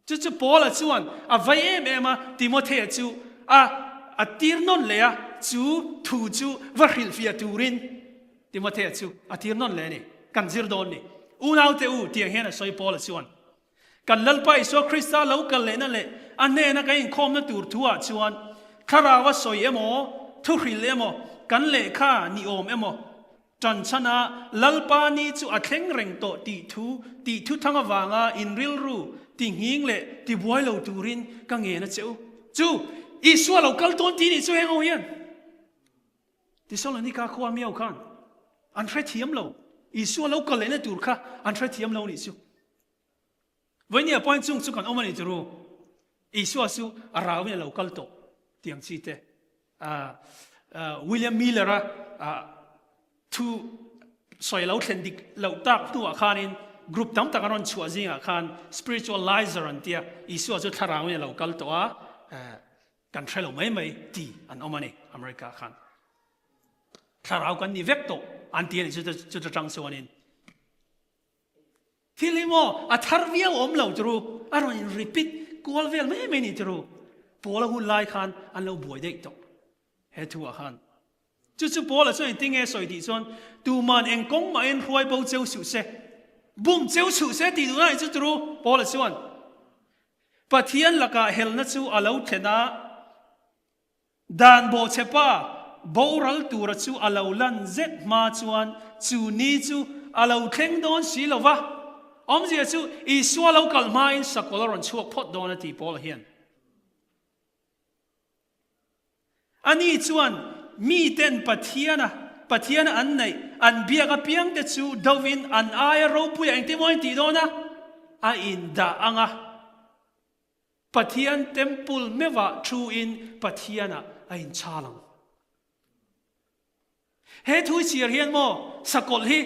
Chu chu Paula chuan a vai em em a, Timothea chu a a tir nawn leh a, chu thu chu va hrilhfiah turin Timothea chu a tir nawn leh a ni. Kan zir dawn ni. Unaute u, tiang hian a sawi Paula chuan, Kan Lalpa Isua Krista lo kal lehna leh a hnena kan inkhawmna tur thuah chuan thlarau a sawi emaw, thuhrilh emaw, kan lehkha ni awm emaw, Ṭan chhana Lalpa ni chu a thleng reng tawh tih thu tih thuthang avanga in rilru ti nghing leh ti buai lo turin ka ngen a che u. Chu Isua lo kal tawn tih nih chu heng ho hian Tesalonika khua miau khan an hrethiam lo. Isua lo kal lehna tur kha an hrethiam lo nih chu. Vawinia point chung chu kan awm a ni turu. Isua chu a rauin a lo kal tawh tiang chi te. William Miller-a thu sawi lo thlen dik loh tak hnuah khanin group tam tak an rawn chhuah zingah khan spiritualizer an tia Isua chu thlarauin a lo kal tawh a, kan hre lo mai mai ti an awm a ni America khan. Thlarau kan ni vek tawh an ti a ni chuta tang chuanin. Thil hi maw a thar viau awm lo turu, a rawn in repeat kual vel mai mai ni turu. Paula hun lai khan an lo buai daih tawh he thu ah khan. Chu chu Paula chuan engtin nge sawi tih chuan tuman eng kawng mahin hruai bo cheu suh se, bum cheu suh se tih duhna a ni chu turu Paula chuan Pathian lakah helna chu a lo thlen a, Dan bawhchhepa boral tura chu a lo lan zet hma chuan chu ni chu a lo thleng dawn si lo va. Awmzia chu Isua lo kal hmain sakawlh a rawn chhuak phawt dawn a ti Paula hian. Ani chuan miten Pathiana Pathiana an neih an biak apiangte chu dovin an aia ropuia engtin maw a intih dawn a? A indah ang a. Pathian temple meuhah thu in Pathianah a inchhal ang. He thu chhiar hian maw sakawlh hi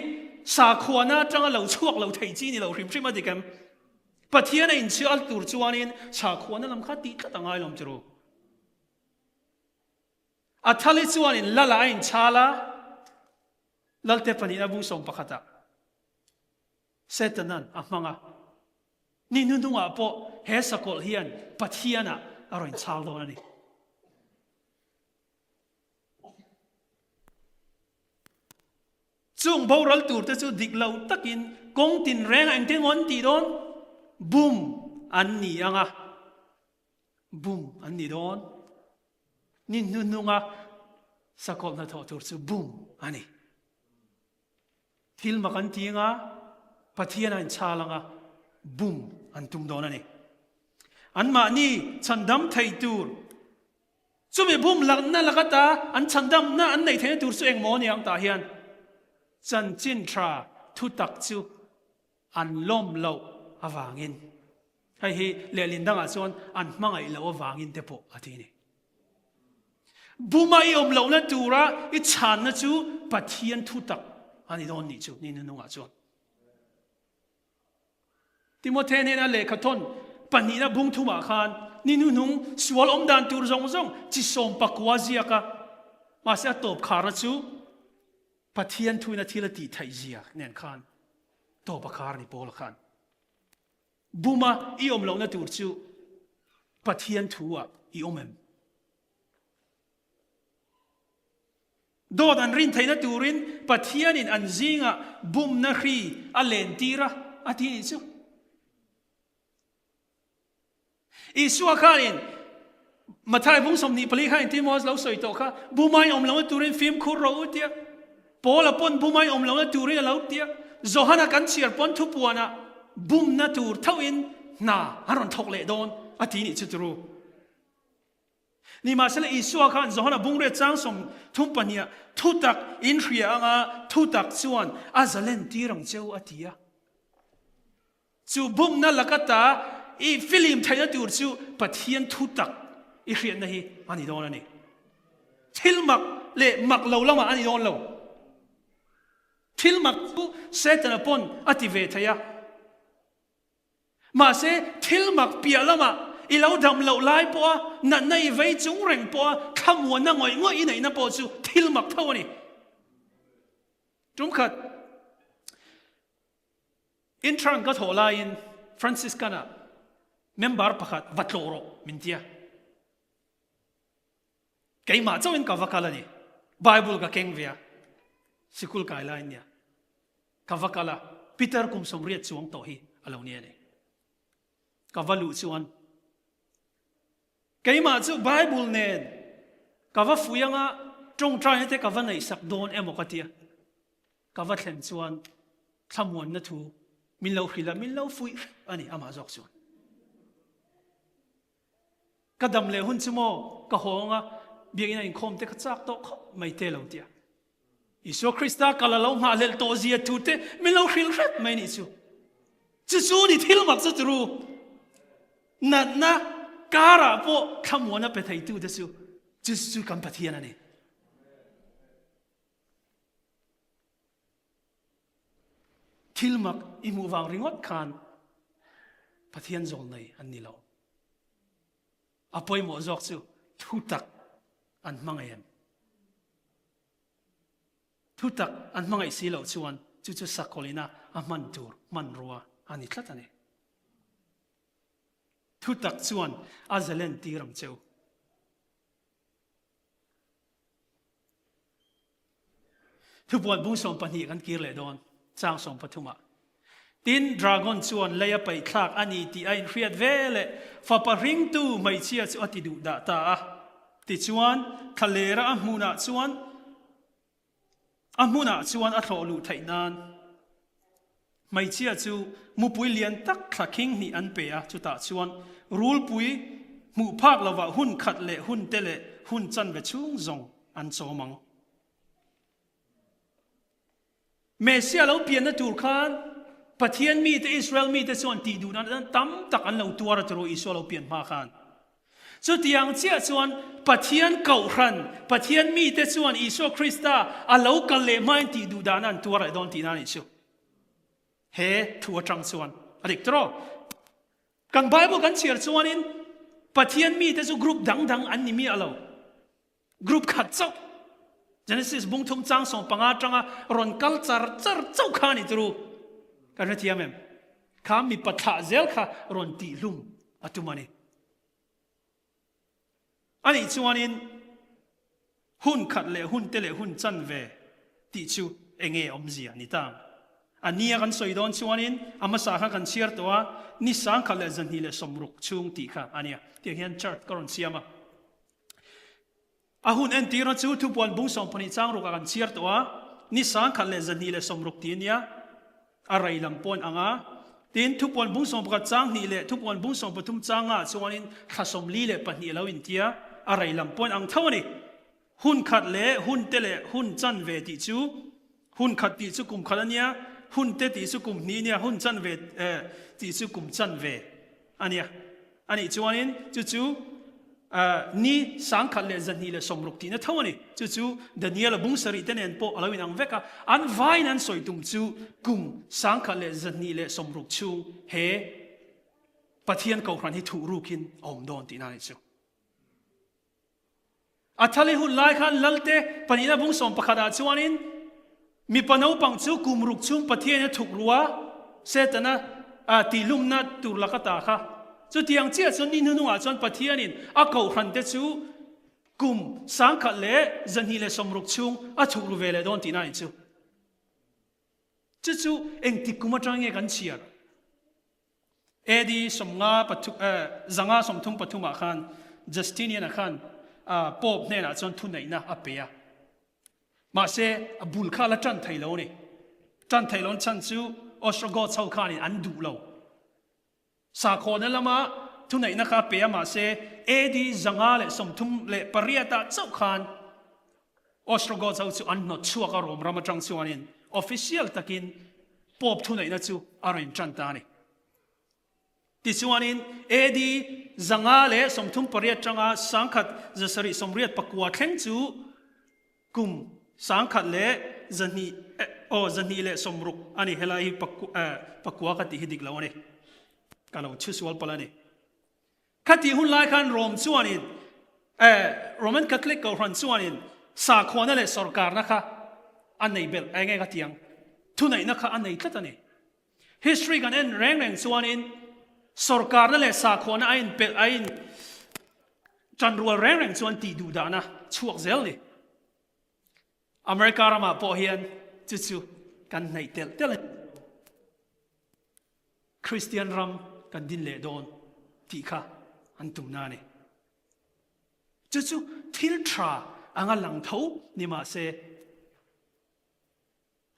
sakhuana atanga lo chhuak lo thei chi ni lo hrim hrim a dik em? Pathian a inchhal tur chuanin sakhuana lam kha tih tlat a ngai lawm chu. A thali chuanin Lala a inchhal a, Lalte pahnihna bung sawm pakhatah. Setanan a hmang a, ni hnuhnungah pawh he sakawlh hian Pathianah a rawn chhal dawn a ni. Chung boral turte chu dik lo takin kawng tinrengah engtin maw an tih dawn? Bum an ni ang a, bum an ni dawn. Ni hnuhnunga sakawlh hnathawh tur chu bum a ni. Thil mak an ti anga, Pathian a inchhal anga, bum an tum dawn a ni. Anmahni chhandam thei tur, chumi bum lakna lakata an chhandamna an neih theihna tur chu engmaw ni ang tah hian chanchin tha thutak chu an lawm loh avangin, hei hi lehlin dangah chuan an hmangaih loh avangin te pawh a ti a ni. Buma i awm lohna tura i chhanna chu Pathian thutak a ni dawn nih chu ni nunungah chuan. Timothy hnena lehkhathawn pahnihna bung thumah khan ni hnuhnung sual awm dan tur zawng zawng chi sawm pakua ziak a, mahse a tawp kharna chu Pathian thuin a thil a tih theih zia nen khan tawp a khar a ni Paula khan. Buma i awm lohna tur chu Pathian thu-ah i awm em? Dawt an rin theihna turin Pathianin an zingah bumna hri a lentir a, a ti nih chu. Isua khanin Mathai bung 24 khan engtin maw lo sawi tawh kha, Bumai awm lohna turin fimkhur rawh u tia. Paula pawn bumai awm lohna turin a lo tia. Johana kan chhiar pawn thupuanah bumna tur thoin hna an rawn thawk leh dawn a ti nih chu turu. Nimahsela Isua khan Johana bungriat chang 32 ah thutak in hria anga thutak chuan a zalen tir ang cheu a ti a. Chu bumna lakata i filim theihna tur chu Pathian thutak i hriatna hi a ni dawn a ni. Thil mak leh mak lo lamah a ni dawn lo. Thil mak chu Setana pawn a ti ve thei a. Mahse, thil mak piah lamah i lo dam loh lai pawha natna i vei chung reng pawha thlamuanna ngawih ngawih i neihna pawh chu thil mak tho a ni. Tumkhat intern ka thawh laiin Franciscan-ah member pakhat va tlawh rawh min ti a. Keimah chauhin ka va kal a ni. Bible ka keng ve a, sikul kai lai nia. Ka va kal a, Peter kum 80 chuang tawh hi a lo ni a ni. Ka va luh chuan keimah chu Bible nen ka va fui anga tawngtaina te ka va neihsak dawn emaw ka tia. Ka va thlen chuan thlamuanna thu min lo hrilh a, min lo fuih hrep a ni amah zawk chuan. Ka dam leh hun chu maw ka haw anga biakinn a inkhawm te ka chak tawh khawp mai te lo tia. Isua Krista kal a lo nghahhlelh tawh zia thu te min lo hrilh hrep mai nih chu. Chu chu ni thil mak chu turu. Natna karah pawh thlamuana pe theitu te chu chu chu kan Pathian a ni. Thil mak i hmuh vang ringawt khan Pathian zawl nei an ni lo. A pawimawh zawk chu thutak an hmangaih em? Thutak an hmangaih si loh chuan chu chu sakawlina a hman tur hmanrua a ni tlat a ni. Thutak chuan a zalen tir ang che u. Thupuan bung 12 kan kir leh dawn, chang 13 ah. Tin, dragon chuan lei a paih thlak a ni tih a inhriat ve leh fapa hringtu hmeichhia chu a ti duh dah ta a. Tichuan, thlalera a hmunah chuan a hmunah chuan a thlawh luh theih nan Hmeichhia chu mupui lian tak thla khing hnih an pe a, chutah chuan rulpui hmuh phak lovah hun khat leh hun te leh hun chanve chhung zawng an chawm ang. Messiah lo pianna tur khan Pathian mite, Israel mite chuan tih duhna tam tak an lo tuar a tiraw Isua lo pian hma khan. Chutiang chiah chuan Pathian kohhran, Pathian mite chuan Isua Krista a lo kal leh hmain tih duh dahna an tuar leh dawn tihna a nih chu. He thu atang chuan a dik tawh. Kan Bible kan chhiar chuanin Pathian mite chu group dang dang an ni miah lo. Group khat chauh Genesis bung thum chang 15 atanga rawn kal char char chauh kha a ni turu. Kan hrethiam em? Kha mipa thlah zel kha rawn tihhlum a tum a ni. Anih chuanin hun khat leh hun te leh hun chanve tih chu enge awmzia ni ta ang? A nia kan sawi dawn chuanin a hmasa kha kan chhiar tawh a, ni 1260 chhung tih kha a nia. Tiang hian chart ka rawn siam a. A hun entirna chu thupuan bung 12 chang rukah kan chhiar tawh a, ni 1260 tih a nia, a rei lam pawn ang a. Tin, thupuan bung 11 chang hnih leh thupuan bung 13 chang ngaah chuanin thla 42 a lo intia, a rei lam pawn ang tho a ni. Hun khat leh hun te leh hun chanve tih chu, hun khat tih chu kum khat a nia, hun te tih chu kum hnih a nia, hun chanve tih chu kum chanve a nia. A nih chuanin chu chu ni 1260 tihna tho a ni. Chu chu Daniela bung sarih te nen pawh a lo inang vek a. An vaiin an sawi tum chu kum 1260 chhung he Pathian Kohhran hi thuh rukin a awm dawn tihna a nih chu. A thali hun lai khan Lalte pahnihna bung 11 ah chuanin mipa naupang chu kum ruk chhung Pathianin a thuk ru a, Setana tihlumna tur laka ta kha. Chutiang chiah chuan ni hnuhnungah chuan Pathianin a kohhrante chu kum 1260 chhung a thuk ru ve leh dawn tihna a ni chu. Chu chu engtik kum atang nge kan chhiar? AD 50 pathu eh 533 ah khan Justinian-a khan Pope hnenah chuan thuneihna a pe a. Mahse a bul kha a la tan thei lo a ni. Tan thei lo chhan chu Ostrogoths ho khanin an duh lo. Sakhawna lama thuneihna kha a pe a mahse AD 538 ah chauh khan Ostrogoths ho chu an hnawt chhuak a Rome ram atang chuanin official takin Pope thuneihna chu a rawn tan ta a ni. Tichuanin AD 538 tanga 1789 thleng chu kum 1200 aw 260 a ni. Helai hi pakua ka tih hi dik lo a ni. Ka lo chhusual palh a ni. Khatih hun lai khan Rome chuanin, eh, Roman Catholic Kohhran chuanin sakhuana leh sawrkarna kha a nei belh, eng nge ka ti ang, thuneihna kha a nei tlat a ni. History kan en reng reng chuanin sawrkarna leh sakhuana a inpelh, a in ṭanrual reng reng chuan tih duh dahna chhuak zel ni. America ramah pawh hian chu chu kan hnaih telh telh a ni. Kristian ram kan din leh dawn tih kha an tumna a ni. Chu chu thil tha anga lang tho ni mah se,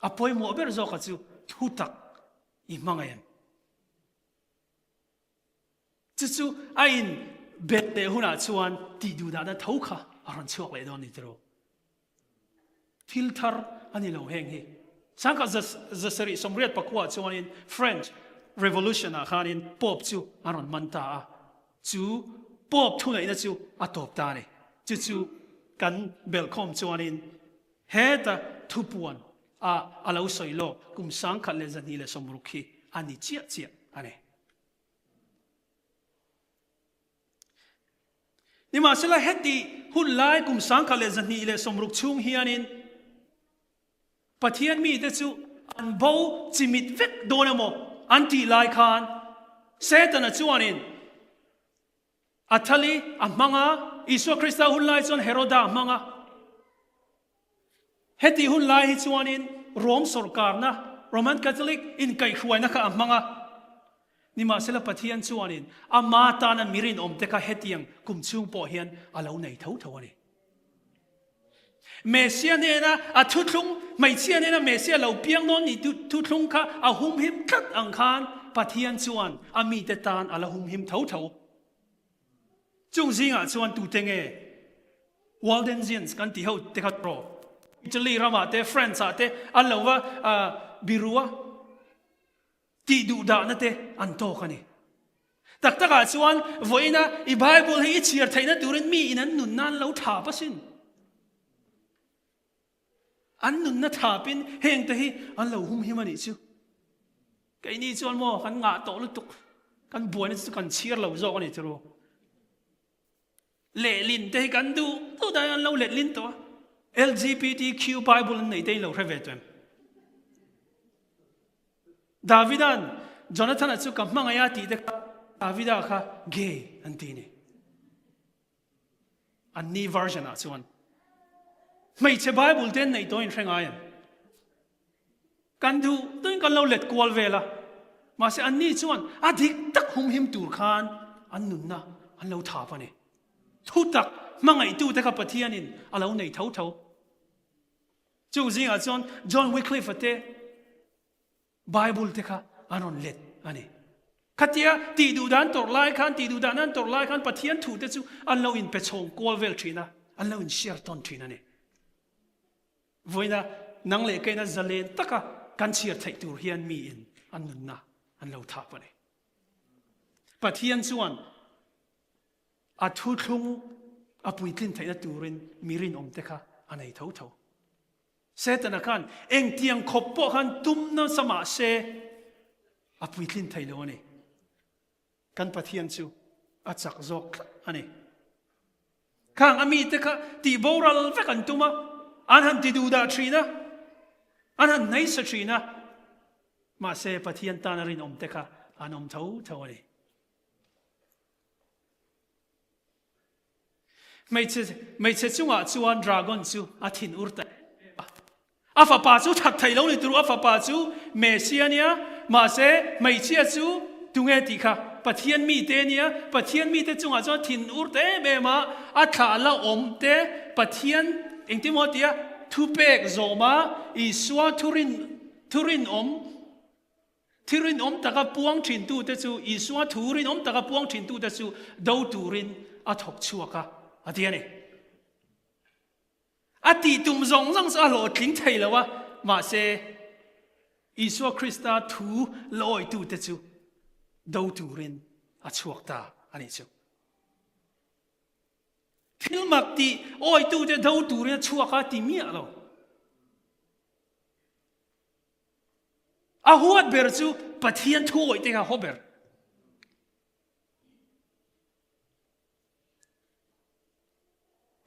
a pawimawh ber zawka chu thu tak i hmangaih em? Chu chu a in bet leh hunah chuan tih duhdahna tho kha a rawn chhuak leh dawn ni tiraw? Thil thar a ni lo heng hi. Sangkhat zasarih sawmriat pakua chuanin French Revolution ah khanin Pope chu an rawn man ta a, chu Pope thuneihna chu a tawp ta a ni. Chu chu kan belhkhawm chuanin heta thupuan a a lo sawi lawk kum 1260 hi a ni chiah chiah a ni. Nimahsela heti hun lai kum 1260 chhung hianin Pathian mite chu an bo chimit vek dawn emaw an tih lai khan Setana chuanin a thali a hmang a, Isua Krista hun lai chuan Heroda a hmang a. Heti hun lai hi chuanin Rom sawrkarna, Roman Catholic, inkaihhruaina kha a hmang a. Nimahsela Pathian chuanin ama tana mi rinawmte kha hetiang kum chhung pawh hian a lo nei tho tho a ni. Mesia nena a thuthlung, hmeichhia nena Mesia lo piang nawn ni thuthlung kha a humhim tlat ang khan Pathian chuan a mite tan a la humhim tho tho. Chung zingah chuan tute nge Waldensians kan tih ho te kha rawh. Italy ramah te, France ah te an lo va biru a, tih duh dahna te an tawk a ni. Tak takah chuan vawiina i Bible hi i chhiar theihna turin mi in an nunna an lo thap asin. An nunna thapin heng te hi an lo humhim a nih chu. Keini chuan maw kan ngah tawh lutuk, kan buaina chu kan chhiar lo zawk a ni tiraw. Lehlin te hi kan duh duh dai an lo lehlin tawh a. LGBTQ Bible an nei te in lo hre ve tawh em? Davida'n Jonathan-a chu ka hmangaih a tih te kha Davida kha gay an ti ni. Anni version ah chuan hmeichhe Bible te an neih tawh in hre ngai em? Kan duh duhin kan lo let kual vel a, mahse anni chuan a dik tak humhim tur khan an nunna an lo thap a ni. Thutak hmangaihtute kha Pathianin a lo nei tho tho. Chung zingah chuan John Wycliffe-a te, Bible te kha an rawn let a ni. Khatia tih duh dan tawrh lai khan, tih duh dan an tawrh lai khan Pathian thu te chu an lo inpe chhawng kual vel thin a, an lo inshare tawn thin a ni. Vawiina nang leh keina zalen taka kan chhiar theih tur hian miin an nunna an lo thap a ni. Pathian chuan a thuthlung a puitlin theihna turin mi rinawm te kha a nei tho tho. Setana khan engtiang khawp pawh khan tum nasa mah se a puitlin thei lo a ni. Kan Pathian chu a chak zawk tlat a ni. Khang a mite kha tih boral vek an tum a, an han ti duhdah thin a, an han hnaisa thin a, mahse Pathian tana rinawmte kha an awm tho tho a ni. Hmeichhe hmeichhe chungah chuan dragon chu a thin ur ta em em a. A fapa chu that thei lo ni tur, a fapa chu Messia a nia, mahse hmeichhia chu tunge tih kha Pathian mite a nia, Pathian mite chungah chuan thin ur ta em em a, a thlah la awm te Pathian engtin maw tia thupek zawma Isua thurin thurinawm Thi rinawm taka puang thintute chu Isua thu rinawm taka puang thintute chu do turin a thawk chhuak a, a ti a ni. A tih tum zawng zawng chu a hlawhtling thei lo a, mahse Isua Krista thu la awitute chu do turin a chhuak ta a nih chu. Thil mak tih awitute do turin a chhuak a ti miah lo. A huat ber chu Pathian thu awih te kha a haw ber.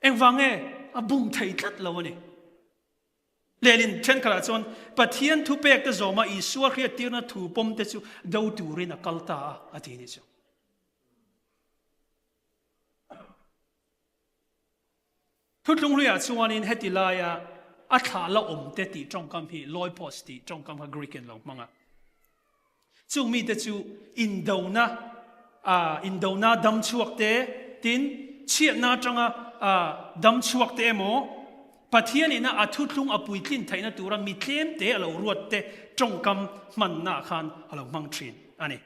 Engvang nge a bum thei tlat lo a ni. Lehlin thenkhatah chuan Pathian thupek te zawma Isua hriattirna thu pawm te chu do turin a kal ta a, a ti ni chu. Thuthlung hluiah chuanin heti laia a thlah la awm te tih tawngkam hi loipos tih tawngkam kha Greek in lo hmang a. Chung mite chu indona, indona dam chhuak te, tin chhiatna atanga dam chhuak te emaw, Pathian ina a thuthlung a puitlin theihna tura mi tlem te a lo ruat te tawngkam hmanna khan a lo hmang thin a ni.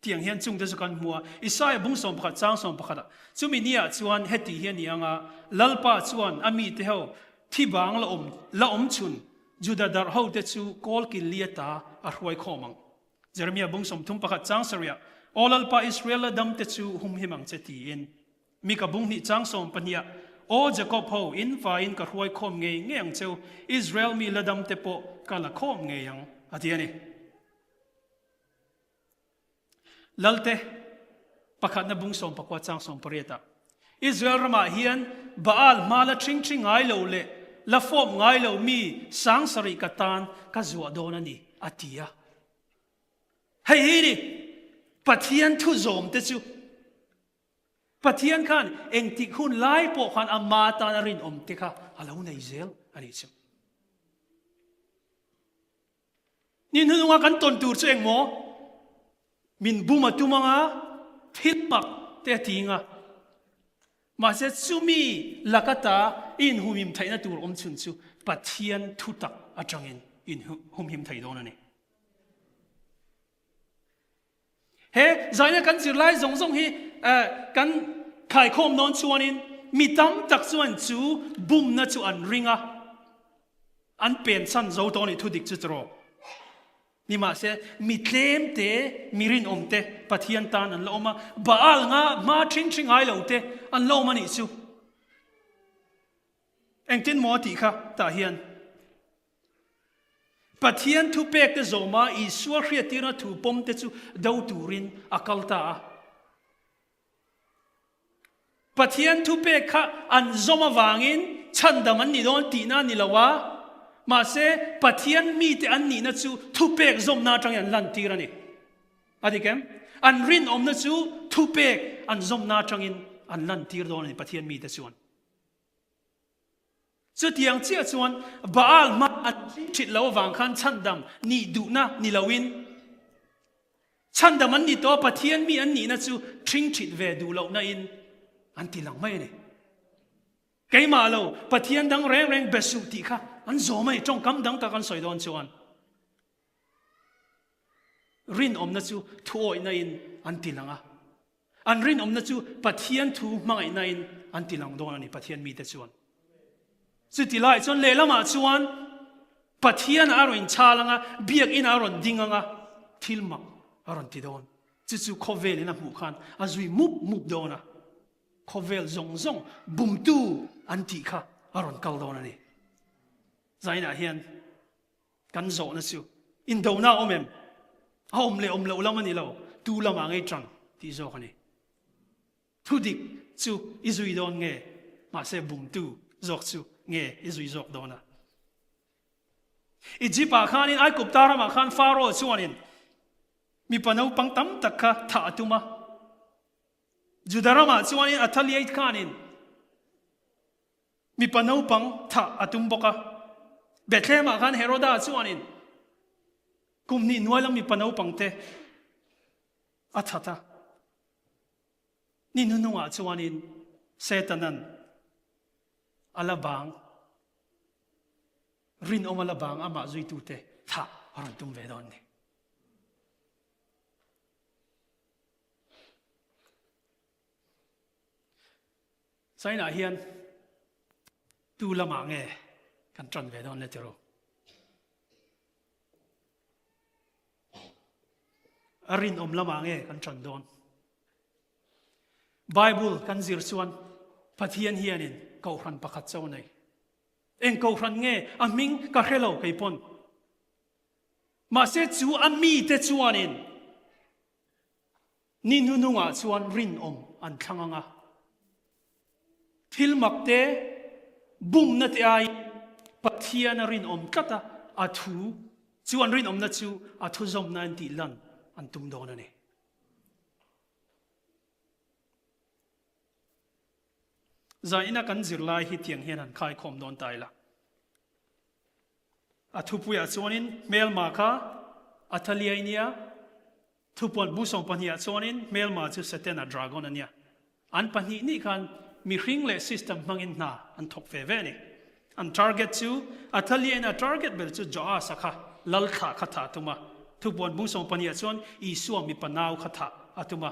Tiang hian chungte chu kan hmu a, Isaia bung 11 chang 11 ah, Chumi ni ah chuan heti hi a ni ang a, Lalpa chuan a mite ho thi bang la awm la awm chhun Juda darh hote chu kawl kil li ata a hruai khawm ang. Jeremia bung 31 chang sarih ah, Aw Lalpa Israel la damte chu humhim ang che tiin. Mika bung hnih chang 12 ah, Aw Jakob ho, in vaiin ka hruai khawm ngei ngei ang cheu, Israel mi la damte pawh ka la khawm ngei ang, a ti a ni. Lalte pakhatna bung 19 chang 18 ah Israel ramah hian Baal hma la ṭhing ṭhi ngai lo leh la fawp ngai lo mi 7000 ka tan ka zuah dawn a ni, a ti a. Hei hi ni Pathian thu zawm te chu. Pathian khan engtik hun lai pawh khan ama tan a rinawm te kha a lo nei zel a nih chu. Ni hnununga kan tawn tur chu eng maw? Min bum a tum anga, thil mak te a ti anga. Mahse chumi lakata i inhumhim theihna tur awm chhun chu Pathian thutak atangin i inhumhim thei dawn a ni. He zaina kan zirlai zawng zawng hi kan khaikhawm dawn chuanin mi tam tak chuan chu bumna chu an ring a, an pensan zo tawh a ni thudik chu tiraw. Nimahse, mi tlem te, mi rinawm te Pathian tan an la awm a, Baal nga hma ṭhing ṭhi ngai lo te an la awm a nih chu. Engtin maw a tih kha tah hian? Pathian thupek te zawma Isua hriattirna thu pawm te chu do turin a kal ta a. Pathian thupek kha an zawm avangin chhandam an ni dawn tihna a ni lo a, mahse Pathian mite an nihna chu thupek zawmna atangin an lantir a ni. A dik em? An rinawmna chu thupek an zawmna atangin an lantir dawn a ni Pathian mite chuan. Chutiang chiah chuan Baal hma an ṭhit lo avang khan chhandam nih duhna ni loin chhandam an ni tawh a, Pathian mi an nihna chu ṭhing ṭhit ve duh lohna in an ti lang mai a ni. Keimah lo Pathian dang reng reng be suh tih kha an zawm a ni, ṭawngkam dang tak an sawi dawn chuan rinawmna chu thuawihna in an ti lang a. An rinawmna chu Pathian thu hmangaihnain an ti lang dawn a ni, Pathian mite chuan. Chuti laiah chuan lehlamah chuan Pathian a rawn inchhal ang a, biakinn a rawn ding ang a, thil mak a rawn ti dawn. Chu chu khawvelin a hmuh khan a zui mup mup dawn a, khawvel zawng zawng bumtu an tih kha a rawn kal dawn a ni. Zainah hian Kan zawhna chu indona a awm em? A awm leh awm loh lam a ni lo, tu lamah ngei tang tih zawk a ni. Thudik chu i zui dawn nge, mahse bumtu zawk chu nge i zui zawk dawn a? Egypt-ah khanin Aigupta ramah khan Pharaoh chuanin mipa naupang tam tak kha thah a tum a. Juda ramah chuanin Athaliah khanin Mipa naupang thah a tum bawk a. Bethlehem-ah khan Heroda chuanin kum hnih hnuai lam mipa naupang te a that a. Ni hnuhnungah chuanin Setanan a la bang, rinawm a la bang amah zuitute thah a rawn tum ve dawn a ni. China hian tu lamah nge kan ṭan ve dawn le tiraw? A rinawm lamah nge kan ṭan dawn? Bible kan zir chuan Pathian hianin kohhran pakhat cho nei. Eng kohhran nge a hming ka hre lo kei pawn. Mahse chu a mite chuanin Ni hnuhnungah chuan rinawm an thlang ang a. Thil mak te, bumna te aiin Pathian a rinawm tlat a, a thu chu an rinawmna chu a thuzawmna in tih lan an tum dawn a ni. Zaina kan zirlai hi tiang hian han khaikhawm dawn ta ila. A thupuiah chuanin hmelma kha a thaliai nia, thupuan bu 12 ah chuanin hmelma chu Setana dragon a nia. An pahnihnih khan mihring leh system hmangin hna an thawk ve ve a ni. An target chu a thaliaiin a target ber chu Joasa kha lal thlah kha thah a tum a, thupuan bu 12 ah chuan Isua mipa nau kha thah a tum a.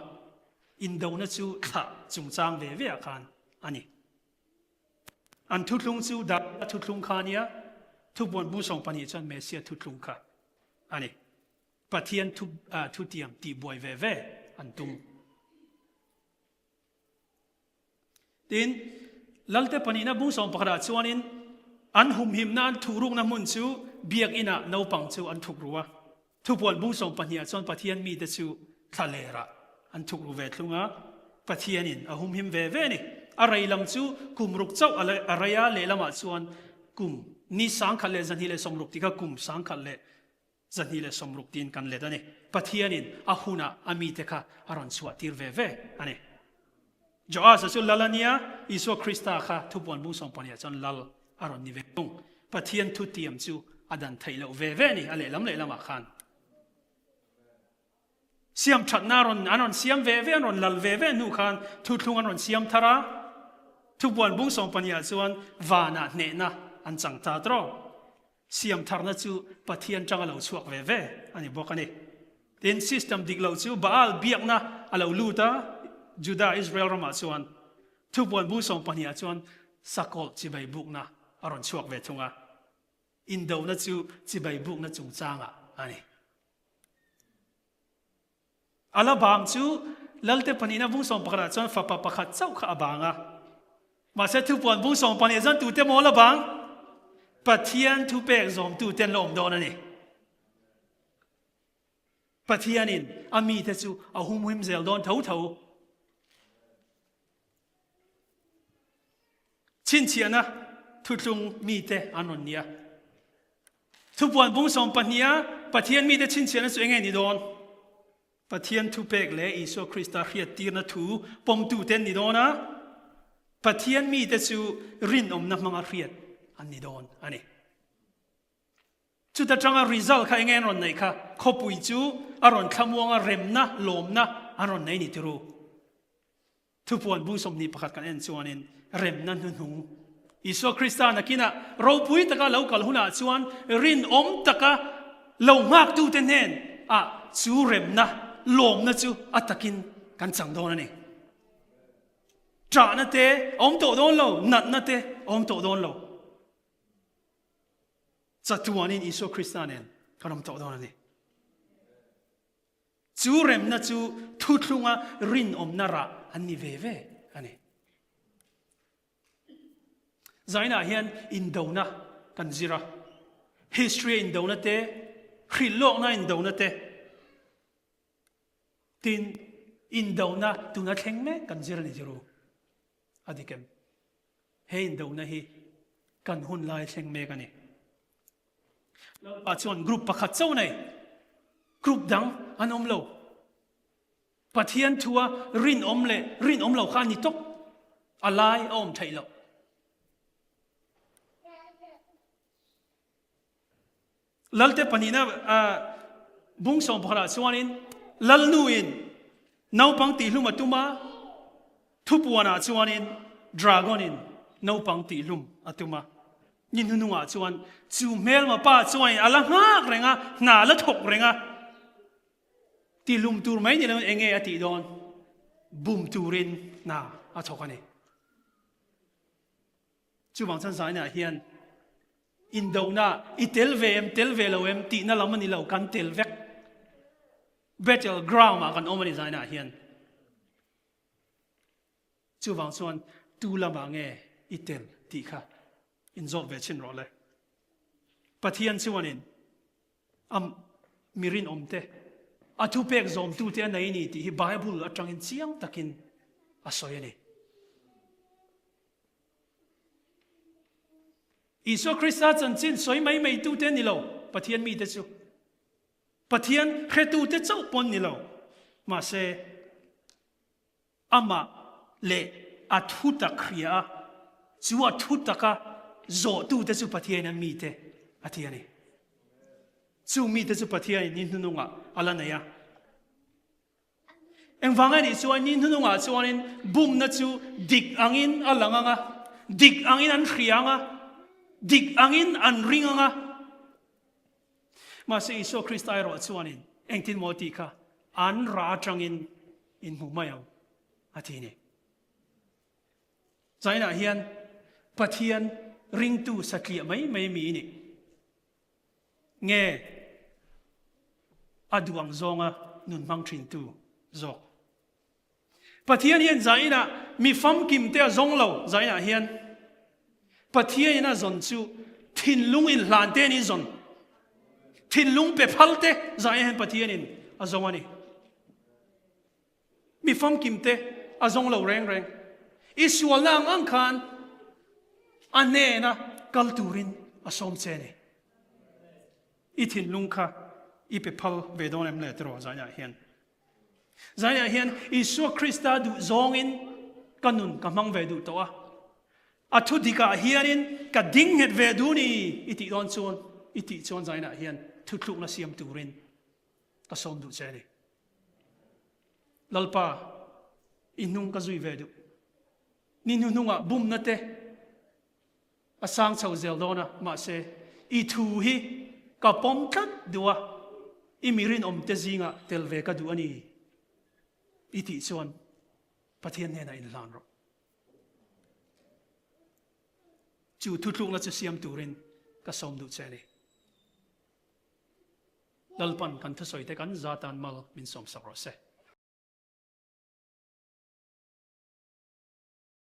Indona chu thlah chungchang ve ve ah khan a ni. An thuthlung chu Davida thuthlung kha a nia, thubuan bung 12 chuan Messia thuthlung kha a ni. Pathian thu thutiam tihbuai ve ve an tum. Tin, Lalte pahnihna bung 11 ah chuanin an humhimna an thuhrukna hmun chu biakinah naupang chu an thuk ru a. Thupuan bung 12 ah chuan Pathian mite chu thlalerah an thuk ru ve thlung a, Pathianin a humhim ve ve a ni. A rei lam chu kum ruk chauh a rei a, lehlamah chuan kum ni 1260 tih kha kum 1260 tiin kan let a ni. Pathianin a hunah a mite kha a rawn chhuah tir ve ve a ni. Joasa chu lal a nia, Isua Krista kha thupuan bung 12 ah chuan lal a rawn ni ve thung. Pathian thutiam chu a dan theih loh ve ve a ni, a lehlam lehlamah khan. Siam thatna a rawn an rawn siam ve ve, an rawn lal ve ve hnu khan thuthlung an rawn siam thar a, thupuan bung 12 ah chuan vanah hnehna an chang ta tawh. Siam tharna chu Pathian tanga lo chhuak ve ve a ni bawk a ni. Tin, system dik lo chu Baal biakna a lo lut a, Juda, Israel ramah chuan thupuan bung 12 ah chuan sakawlh chibai bukna a rawn chhuak ve thung a. Indona chu chibai bukna chungchangah a ni. A la bang chu Lalte pahnihna bung 11 ah chuan fapa pakhat chauh kha a bang a. Mahse thupuan bung 12 chuan tute maw la bang? Pathian thupek zawmtute an la awm dawn a ni. Pathianin a mite chu a humhim zel dawn tho tho. Chhinchhiahna thuthlung mite an rawn ni a. Thupuan bung 12 a Pathian mite chhinchhiahna chu enge ni dawn? Pathian thupek leh Isua Krista hriattirna thu pawmtute an ni dawn a, Pathian mite chu rinawmna hmanga hriat an ni dawn a ni. Chuta tanga result kha enge an rawn neih kha? Khawpui chu a rawn thlamuanga remna, lawmna an rawn nei ni tiru. Thupuan bung 21 kan en chuanin remna hnuhnung Isua Krista nakinah ropui taka lo kal hunah chuan rinawm taka lo nghaktute hnen ah chu remna lawmna chu a takin kan chang dawn a ni. Ṭahna te a awm tawh dawn lo, natna te a awm tawh dawn lo. Chatuanin Isua Krista nen kan awm tawh dawn a ni. Chu remna chu thuthlunga rinawmna rah an ni ve ve a ni. Zainah hian indona kan zir a, history a indona te, hrilhlawkna indona te, tin indona tuna thleng mek kan zir a ni zir u. A dik em? He indona hi kan hun lai thleng mek a ni. Lalpa chuan group pakhat chauh nei, group dang an awm lo. Pathian thua rinawm leh rinawm lo kha a ni tawp. A lai a awm theih loh. Lalte pahnihna bung 11 ah chuanin Lalnuin naupang tihhlum a tum a, thupuanah chuanin dragon-in naupang tihhlum a tum a. Ni hnuhnungah chuan chu hmelma pa chuanin a la nghak reng a, hna a la thawk reng a. Tihlum tur mai ni loin eng nge a tih dawn? Bum turin hna a thawk a ni. Chuvang chuan zainah hian indona i tel ve em, tel ve lo em tihna lam a ni lo, kan tel vek. Battle ground ah kan awm a ni zainah hian. Chuvang chuan tu lamah nge i tel tih kha inzawt ve chhin rawh le. Pathian chuanin a mi rinawmte, a thupek zawmtute a nei ni tih hi Bible atangin chiang takin a sawi a ni. Isua Krista chanchin sawi mai mai tute ni lo, Pathian mite chu. Pathian hretute chauh pawn ni lo. Mahse, amah leh a thutak hria a, chu a thutaka zawhtute chu Pathianin a mite a ti a ni. Chu mite chu Pathianin ni hnunungah a la nei a. Engvang a nih chuan ni hnunungah chuanin bumna chu dik angin a lang ang a, dik angin an hria ang a, dik angin an ring ang a. Mahse Isua Krista erawh chuanin engtin maw tih kha an rah atangin in hmu mai ang a ti ni. China hian Pathian ringtu satliah mai mai mi i nih. Nge a duh ang zawnga nun hmang thintu zawk. Pathian hian zainah mi famkim te a zawng lo, zainah hian Pathianin a zawn chu thinlung inhlan te ni zawn. Thinlung pe phal te zainah hian Pathianin a zawng a ni. Mi famkim te a zawng lo reng reng. I sualna ang ang khan a hnena kal turin a sawm che a ni. I thinlung kha i pe phal ve dawn em le tiraw zainah hian. Zainah hian Isua Krista duh zawngin ka nun ka hmang ve duh tawh a. A thu dikah hianin ka ding nghet ve duh ni i tih dawn chuan i tih chuan zainah hian thuthlukna siam turin ka sawm duh che a ni. Lalpa, i hnung ka zui ve duh. Ni hnuhnungah bumna te a sang chho zel dawn a, mahse i thu hi ka pawm tlat duh a, i mi rinawm te zingah tel ve ka duh a ni i tih chuan Pathian hnenah inhlan rawh. Chu thutlukna chu siam turin ka sawm duh che a ni. Lalpan kan thusawi te kan za tan mal min sawmsak rawh se.